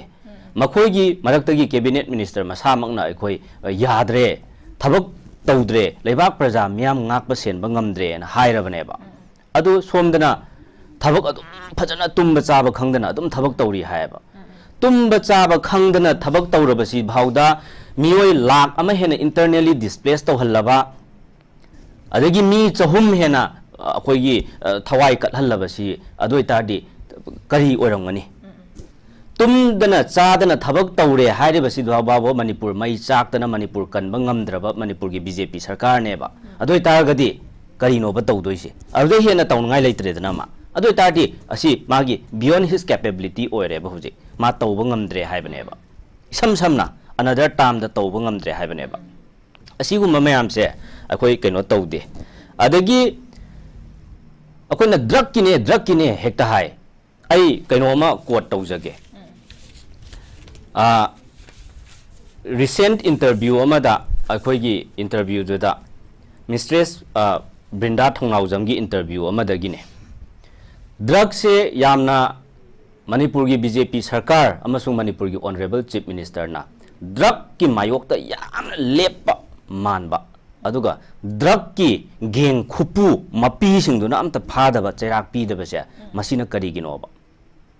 ꯃꯈꯣꯏꯒꯤ ꯃꯔꯛꯇꯒꯤ ꯀꯦꯕꯤꯅꯦꯠ ꯃꯤꯅꯤꯁꯇꯔ ꯃꯁꯥꯃꯛꯅ ꯑꯩꯈꯣꯏ, ꯑ, ꯌꯥꯗ꯭ꯔꯦ, ꯊꯕꯛ ꯇꯧꯗ꯭ꯔꯦ, ꯂꯩꯕꯥꯛ ꯄ꯭ꯔꯖꯥ ꯃꯤꯌꯥꯝ ꯉꯥꯛꯄ ꯁꯦꯟꯕ ꯉꯝꯗ꯭ꯔꯦꯅ ꯍꯥꯏꯔꯕꯅꯦꯕ꯫ ꯑꯗꯨ ꯁꯣꯝꯗꯅ ꯊꯕꯛ ꯑꯗꯨꯝ ꯐꯖꯅ ꯇꯨꯝꯕ ꯆꯥꯕ ꯈꯪꯗꯅ ꯑꯗꯨꯝ ꯊꯕꯛ ꯇꯧꯔꯤ ꯍꯥꯏꯌꯦꯕ꯫ ꯇꯨꯝꯕ ꯆꯥꯕ ꯈꯪꯗꯅ ꯊꯕꯛ ꯇꯧꯔꯕꯁꯤ ꯐꯥꯎꯗ ꯃꯤꯑꯣꯏ ꯂꯥꯈ ꯑꯃ ꯍꯦꯟꯅ ꯏꯟꯇꯔꯅꯦꯜꯂꯤ ꯗꯤꯁꯄ꯭ꯂꯦꯁ ꯇꯧꯍꯜꯂꯕ, ꯑꯗꯒꯤ ꯃꯤ ꯆꯍꯨꯝ ꯍꯦꯟꯅ, ꯑ, ꯑꯩꯈꯣꯏꯒꯤ, ꯑ, ꯊꯋꯥꯏ ꯀꯠꯍꯜꯂꯕꯁꯤ, ꯑꯗꯨ ꯑꯣꯏꯇꯥꯔꯗꯤ ꯀꯔꯤ ꯑꯣꯏꯔꯝꯒꯅꯤ? ꯇꯨꯝꯗꯅ ꯆꯥꯗꯅ ꯊꯕꯛ ꯇꯧꯔꯦ ꯍꯥꯏꯔꯤꯕꯁꯤꯗ ꯐꯥꯎꯕ ꯃꯅꯤꯄꯨꯔ ꯃꯩ ꯆꯥꯛꯇꯅ ꯃꯅꯤꯄꯨꯔ ꯀꯟꯕ ꯉꯝꯗ꯭ꯔꯕ ꯃꯅꯤꯄꯨꯔꯒꯤ ꯕꯤ ꯖꯦ ꯄꯤ ꯁꯔꯀꯥꯔꯅꯦꯕ꯫ ꯑꯗꯨ ꯑꯣꯏꯇꯥꯔꯒꯗꯤ ꯀꯔꯤꯅꯣꯕ ꯇꯧꯗꯣꯏꯁꯦ? ꯑꯗꯨꯗꯩ ꯍꯦꯟꯅ ꯇꯧꯅꯉꯥꯏ ꯂꯩꯇ꯭ꯔꯦꯗꯅ ꯃꯥ꯫ ꯑꯗꯨ ꯑꯣꯏꯇꯥꯔꯗꯤ ꯑꯁꯤ ꯃꯥꯒꯤ beyond his capability ꯑꯣꯏꯔꯦꯕ ꯍꯧꯖꯤꯛ꯫ ꯃꯥ ꯇꯧꯕ ꯉꯝꯗ꯭ꯔꯦ ꯍꯥꯏꯕꯅꯦꯕ꯫ ꯏꯁꯝ ꯁꯝꯅ another termꯗ ꯇꯧꯕ ꯉꯝꯗ꯭ꯔꯦ ꯍꯥꯏꯕꯅꯦꯕ꯫ ꯑꯁꯤꯒꯨꯝꯕ ꯃꯌꯥꯝꯁꯦ ꯑꯩꯈꯣꯏ ꯀꯩꯅꯣ ꯇꯧꯗꯦ꯫ ꯑꯗꯒꯤ ꯑꯩꯈꯣꯏꯅ drugꯀꯤꯅꯦ, drugꯀꯤꯅꯦ ꯍꯦꯛꯇ ꯍꯥꯏ꯫ ꯑꯩ ꯀꯩꯅꯣꯝꯃ quote ꯇꯧꯖꯒꯦ꯫ ꯑ, recent interview ꯑꯃꯗ, ꯑꯩꯈꯣꯏꯒꯤ interviewꯗꯨꯗ, Mistress, ꯑ, ꯕ꯭ꯔꯤꯟꯗꯥ ꯊꯧꯅꯥꯎꯖꯝꯒꯤ interview ꯑꯃꯗꯒꯤꯅꯦ꯫ Drugꯁꯦ ꯌꯥꯝꯅ ꯃꯅꯤꯄꯨꯔꯒꯤ ꯕꯤ ꯖꯦ ꯄꯤ ꯁꯔꯀꯥꯔ ꯑꯃꯁꯨꯡ ꯃꯅꯤꯄꯨꯔꯒꯤ Honourable Chief Ministerꯅ drugꯀꯤ ꯃꯥꯌꯣꯛꯇ ꯌꯥꯝꯅ ꯂꯦꯞꯄ ꯃꯥꯟꯕ, ꯑꯗꯨꯒ drugꯀꯤ gang ꯈꯨꯄꯨ ꯃꯄꯤꯁꯤꯡꯗꯨꯅ ꯑꯝꯇ ꯐꯥꯗꯕ, ꯆꯩꯔꯥꯛ ꯄꯤꯗꯕꯁꯦ, ꯃꯁꯤꯅ ꯀꯔꯤꯒꯤꯅꯣꯕ?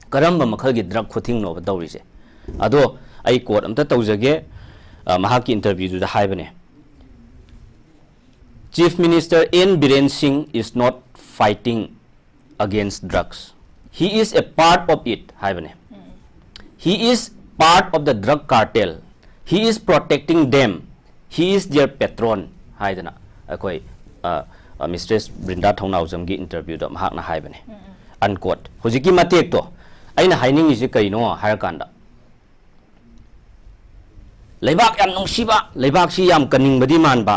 ꯀꯔꯝꯕ ꯃꯈꯜꯒꯤ drug ꯈꯨꯊꯤꯡꯅꯣꯕ ꯇꯧꯔꯤꯁꯦ? ꯑꯗꯣ ꯑꯩ quote ꯑꯝꯇ ꯇꯧꯖꯒꯦ꯫ ꯑ, ꯃꯍꯥꯛꯀꯤ interviewꯗꯨꯗ ꯍꯥꯏꯕꯅꯦ, "Chief Minister N Biren Singh is not fighting against drugs. He is a part of it" ꯍꯥꯏꯕꯅꯦ꯫ "He is part of the drug cartel. He is protecting them. He is their patron" ꯍꯥꯏꯗꯅ ꯑꯩꯈꯣꯏ, ꯑ, ꯑ, Mistress ꯕ꯭ꯔꯤꯟꯗꯥ ꯊꯧꯅꯥꯎꯖꯝꯒꯤ interviewꯗ ꯃꯍꯥꯛꯅ ꯍꯥꯏꯕꯅꯦ꯫ Unquote꯫ ꯍꯧꯖꯤꯛꯀꯤ ꯃꯇꯦꯛꯇꯣ ꯑꯩꯅ ꯍꯥꯏꯅꯤꯡꯉꯤꯁꯤ ꯀꯔꯤꯅꯣ ꯍꯥꯏꯔꯀꯥꯟꯗ, ꯂꯩꯕꯥꯛ ꯌꯥꯝ ꯅꯨꯡꯁꯤꯕ, ꯂꯩꯕꯥꯛꯁꯤ ꯌꯥꯝ ꯀꯟꯅꯤꯡꯕꯗꯤ ꯃꯥꯟꯕ,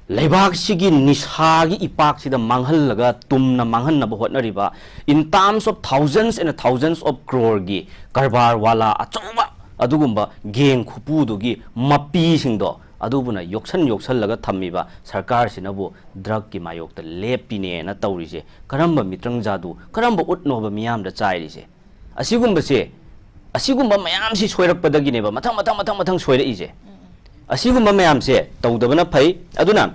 ꯂꯩꯕꯥꯛꯁꯤꯒꯤ ꯅꯤꯁꯥꯒꯤ ꯏꯄꯥꯛꯁꯤꯗ ꯃꯥꯡꯍꯜꯂꯒ ꯇꯨꯝꯅ ꯃꯥꯡꯍꯟꯅꯕ ꯍꯣꯠꯅꯔꯤꯕ, in terms of thousands and thousands of croreꯒꯤ ꯀꯔꯕꯥꯔ ꯋꯥꯂꯥ ꯑꯆꯧꯕ ꯑꯗꯨꯒꯨꯝꯕ gang ꯈꯨꯄꯨꯗꯨꯒꯤ ꯃꯄꯤꯁꯤꯡꯗꯣ, ꯑꯗꯨꯕꯨꯅ ꯌꯣꯛꯁꯟ ꯌꯣꯛꯁꯜꯂꯒ ꯊꯝꯃꯤꯕ ꯁꯔꯀꯥꯔꯁꯤꯅꯕꯨ drugꯀꯤ ꯃꯥꯌꯣꯛꯇ ꯂꯦꯞꯄꯤꯅꯦꯅ ꯇꯧꯔꯤꯁꯦ ꯀꯔꯝꯕ ꯃꯤꯇ꯭ꯔꯪ ꯖꯥꯗꯨ, ꯀꯔꯝꯕ ꯎꯠꯅꯣꯕ ꯃꯤꯌꯥꯝꯗ ꯆꯥꯏꯔꯤꯁꯦ? ꯑꯁꯤꯒꯨꯝꯕꯁꯦ, ꯑꯁꯤꯒꯨꯝꯕ ꯃꯌꯥꯝꯁꯤ ꯁꯣꯏꯔꯛꯄꯗꯒꯤꯅꯦꯕ ꯃꯊꯪ, ꯃꯊꯪ, ꯃꯊꯪ, ꯃꯊꯪ ꯁꯣꯏꯔꯛꯏꯁꯦ꯫ ꯑꯁꯤꯒꯨꯝꯕ ꯃꯌꯥꯝꯁꯦ ꯇꯧꯗꯕꯅ ꯐꯩ꯫ ꯑꯗꯨꯅ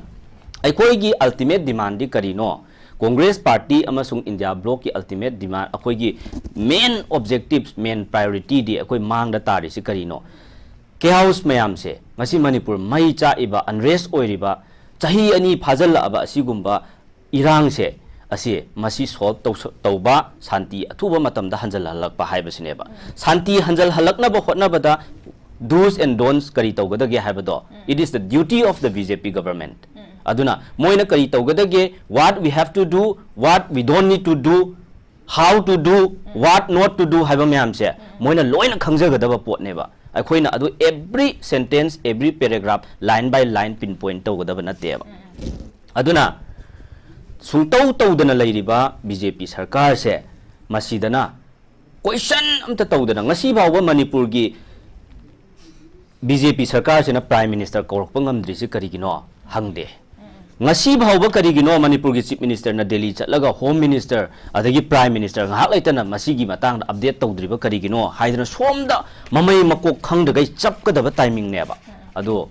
ꯑꯩꯈꯣꯏꯒꯤ ultimate demandꯗꯤ ꯀꯔꯤꯅꯣ? Congress Party ꯑꯃꯁꯨꯡ India Blocꯀꯤ ultimate demand, ꯑꯩꯈꯣꯏꯒꯤ main objectives, main priorityꯗꯤ ꯑꯩꯈꯣꯏ ꯃꯥꯡꯗ ꯇꯥꯔꯤꯁꯤ ꯀꯔꯤꯅꯣ? Chaos ꯃꯌꯥꯝꯁꯦ, ꯉꯁꯤ ꯃꯅꯤꯄꯨꯔ ꯃꯩ ꯆꯥꯛꯏꯕ, unrest ꯑꯣꯏꯔꯤꯕ, ꯆꯍꯤ ꯑꯅꯤ ꯐꯥꯖꯤꯜꯂꯛꯑꯕ ꯑꯁꯤꯒꯨꯝꯕ ꯏꯔꯥꯡꯁꯦ ꯑꯁꯤ, ꯃꯁꯤ solve ꯇꯧꯕ, ꯁꯥꯟꯇꯤ ꯑꯊꯨꯕ ꯃꯇꯝꯗ ꯍꯟꯖꯜꯍꯜꯂꯛꯄ ꯍꯥꯏꯕꯁꯤꯅꯦꯕ꯫ ꯁꯥꯟꯇꯤ ꯍꯟꯖꯜꯍꯜꯂꯛꯅꯕ ꯍꯣꯠꯅꯕꯗ do's and don'ts ꯀꯔꯤ ꯇꯧꯒꯗꯒꯦ ꯍꯥꯏꯕꯗꯣ, it is the duty of the B J P government. ꯑꯗꯨꯅ ꯃꯣꯏꯅ ꯀꯔꯤ ꯇꯧꯒꯗꯒꯦ, what we have to do, what we don't need to do, how to do, what not to do ꯍꯥꯏꯕ ꯃꯌꯥꯝꯁꯦ ꯃꯣꯏꯅ ꯂꯣꯏꯅ ꯈꯪꯖꯒꯗꯕ ꯄꯣꯠꯅꯦꯕ꯫ ꯑꯩꯈꯣꯏꯅ ꯑꯗꯨ every sentence, every paragraph, line by line pinpoint ꯇꯧꯒꯗꯕ ꯅꯠꯇꯦꯕ꯫ ꯑꯗꯨꯅ ꯁꯨꯡꯇꯧ ꯇꯧꯗꯅ ꯂꯩꯔꯤꯕ B J P ꯁꯔꯀꯥꯔꯁꯦ, ꯃꯁꯤꯗꯅ question ꯑꯝꯇ ꯇꯧꯗꯅ ꯉꯁꯤ ꯐꯥꯎꯕ ꯃꯅꯤꯄꯨꯔꯒꯤ B J P ꯁꯔꯀꯥꯔꯁꯤꯅ Prime Minister ꯀꯧꯔꯛꯄ ꯉꯝꯗ꯭ꯔꯤꯁꯤ ꯀꯔꯤꯒꯤꯅꯣ ꯍꯪꯗꯦ꯫ ꯉꯁꯤ ꯐꯥꯎꯕ ꯀꯔꯤꯒꯤꯅꯣ ꯃꯅꯤꯄꯨꯔꯒꯤ Chief Ministerꯅ ꯗꯦꯜꯂꯤ ꯆꯠꯂꯒ Home Minister ꯑꯗꯒꯤ Prime Minister ꯉꯥꯏꯍꯥꯛ ꯂꯩꯇꯅ ꯃꯁꯤꯒꯤ ꯃꯇꯥꯡꯗ update ꯇꯧꯗ꯭ꯔꯤꯕ ꯀꯔꯤꯒꯤꯅꯣ ꯍꯥꯏꯗꯅ ꯁꯣꯝꯗ ꯃꯃꯩ ꯃꯀꯣꯛ ꯈꯪꯗꯈꯩ ꯆꯞꯀꯗꯕ timingꯅꯦꯕ꯫ ꯑꯗꯣ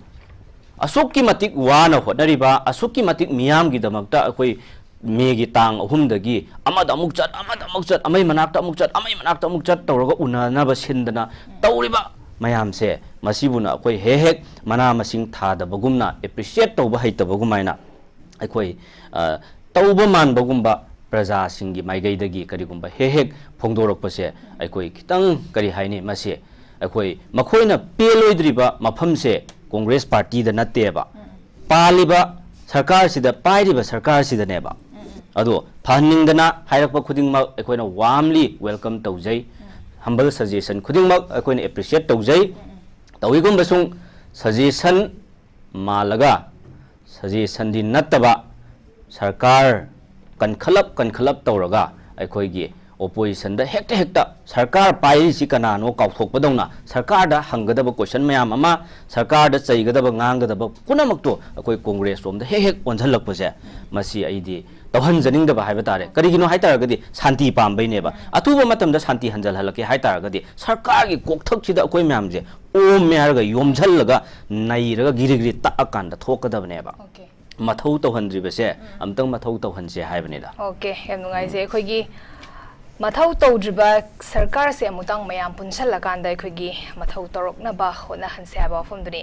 ꯑꯁꯨꯛꯀꯤ ꯃꯇꯤꯛ ꯋꯥꯅ ꯍꯣꯠꯅꯔꯤꯕ, ꯑꯁꯨꯛꯀꯤ ꯃꯇꯤꯛ ꯃꯤꯌꯥꯝꯒꯤꯗꯃꯛꯇ ꯑꯩꯈꯣꯏ ꯃꯦꯒꯤ ꯇꯥꯡ ꯑꯍꯨꯝꯗꯒꯤ ꯑꯃꯗ ꯑꯃꯨꯛ ꯆꯠ, ꯑꯃꯗ ꯑꯃꯨꯛ ꯆꯠ, ꯑꯃꯒꯤ ꯃꯅꯥꯛꯇ ꯑꯃꯨꯛ ꯆꯠ, ꯑꯃꯒꯤ ꯃꯅꯥꯛꯇ ꯑꯃꯨꯛ ꯆꯠ ꯇꯧꯔꯒ ꯎꯅꯅꯕ ꯁꯤꯟꯗꯅ ꯇꯧꯔꯤꯕ ꯃꯌꯥꯝꯁꯦ, ꯃꯁꯤꯕꯨꯅ ꯑꯩꯈꯣꯏ ꯍꯦꯛ ꯍꯦꯛ ꯃꯅꯥ ꯃꯁꯤꯡ ꯊꯥꯗꯕꯒꯨꯝꯅ, appreciate ꯇꯧꯕ ꯍꯩꯇꯕꯒꯨꯝ ꯍꯥꯏꯅ ꯑꯩꯈꯣꯏ, ꯑ, ꯇꯧꯕ ꯃꯥꯟꯕꯒꯨꯝꯕ ꯄ꯭ꯔꯖꯥꯁꯤꯡꯒꯤ ꯃꯥꯏꯀꯩꯗꯒꯤ ꯀꯔꯤꯒꯨꯝꯕ ꯍꯦꯛ ꯍꯦꯛ ꯐꯣꯡꯗꯣꯔꯛꯄꯁꯦ ꯑꯩꯈꯣꯏ ꯈꯤꯇꯪ, ꯀꯔꯤ ꯍꯥꯏꯅꯤ, ꯃꯁꯤ ꯑꯩꯈꯣꯏ ꯃꯈꯣꯏꯅ ꯄꯦꯜꯂꯣꯏꯗ꯭ꯔꯤꯕ ꯃꯐꯝꯁꯦ Congress Partyꯗ ꯅꯠꯇꯦꯕ, ꯄꯥꯜꯂꯤꯕ ꯁꯔꯀꯥꯔꯁꯤꯗ, ꯄꯥꯏꯔꯤꯕ ꯁꯔꯀꯥꯔꯁꯤꯗꯅꯦꯕ꯫ ꯑꯗꯣ ꯐꯍꯟꯅꯤꯡꯗꯅ ꯍꯥꯏꯔꯛꯄ ꯈꯨꯗꯤꯡꯃꯛ ꯑꯩꯈꯣꯏꯅ warmly welcome ꯇꯧꯖꯩ꯫ Humble suggestion ꯈꯨꯗꯤꯡꯃꯛ ꯑꯩꯈꯣꯏꯅ appreciate ꯇꯧꯖꯩ꯫ ꯇꯧꯏꯒꯨꯝꯕꯁꯨꯡ suggestion ꯃꯥꯜꯂꯒ suggestionꯗꯤ ꯅꯠꯇꯕ, ꯁꯔꯀꯥꯔ ꯀꯟꯈꯠꯂꯞ ꯀꯟꯈꯠꯂꯞ ꯇꯧꯔꯒ ꯑꯩꯈꯣꯏꯒꯤ oppositionꯗ ꯍꯦꯛꯇ ꯍꯦꯛꯇ ꯁꯔꯀꯥꯔ ꯄꯥꯏꯔꯤꯁꯤ ꯀꯅꯥꯅꯣ ꯀꯥꯎꯊꯣꯛꯄꯗꯧꯅ ꯁꯔꯀꯥꯔꯗ ꯍꯪꯒꯗꯕ question ꯃꯌꯥꯝ ꯑꯃ, ꯁꯔꯀꯥꯔꯗ ꯆꯩꯒꯗꯕ, ꯉꯥꯡꯒꯗꯕ ꯄꯨꯝꯅꯃꯛꯇꯣ ꯑꯩꯈꯣꯏ Congress ꯂꯣꯝꯗ ꯍꯦꯛ ꯍꯦꯛ ꯑꯣꯟꯁꯤꯜꯂꯛꯄꯁꯦ, ꯃꯁꯤ ꯑꯩꯗꯤ ꯇꯧꯍꯟꯖꯅꯤꯡꯗꯕ ꯍꯥꯏꯕ ꯇꯥꯔꯦ꯫ ꯀꯔꯤꯒꯤꯅꯣ ꯍꯥꯏ ꯇꯥꯔꯒꯗꯤ ꯁꯥꯟꯇꯤ ꯄꯥꯝꯕꯩꯅꯦꯕ꯫ ꯑꯊꯨꯕ ꯃꯇꯝꯗ ꯁꯥꯟꯇꯤ ꯍꯟꯖꯜꯍꯜꯂꯛꯀꯦ ꯍꯥꯏ ꯇꯥꯔꯒꯗꯤ ꯁꯔꯀꯥꯔꯒꯤ ꯀꯣꯛꯊꯛꯁꯤꯗ ꯑꯩꯈꯣꯏ ꯃꯌꯥꯝꯁꯦ ꯑꯣꯝꯃꯦ ꯍꯥꯏꯔꯒ ꯌꯣꯝꯁꯤꯜꯂꯒ ꯅꯩꯔꯒ ꯒꯤꯔꯤ ꯒꯤꯔꯤ ꯇꯛꯑꯀꯥꯟꯗ ꯊꯣꯛꯀꯗꯕꯅꯦꯕ꯫ Okay. ꯃꯊꯧ ꯇꯧꯍꯟꯗ꯭ꯔꯤꯕꯁꯦ ꯑꯝꯇꯪ ꯃꯊꯧ ꯇꯧꯍꯟꯁꯦ ꯍꯥꯏꯕꯅꯤꯗ꯫ Okay, ꯌꯥꯝ ꯅꯨꯡꯉꯥꯏꯖꯩ꯫ ꯑꯩꯈꯣꯏꯒꯤ ꯃꯊꯧ ꯇꯧꯗ꯭ꯔꯤꯕ ꯁꯔꯀꯥꯔꯁꯦ ꯑꯃꯨꯛꯇꯪ ꯃꯌꯥꯝ ꯄꯨꯟꯁꯜꯂꯀꯥꯟꯗ ꯑꯩꯈꯣꯏꯒꯤ ꯃꯊꯧ ꯇꯧꯔꯛꯅꯕ ꯍꯣꯠꯅꯍꯟꯁꯦ ꯍꯥꯏꯕ ꯋꯥꯐꯝꯗꯨꯅꯤ꯫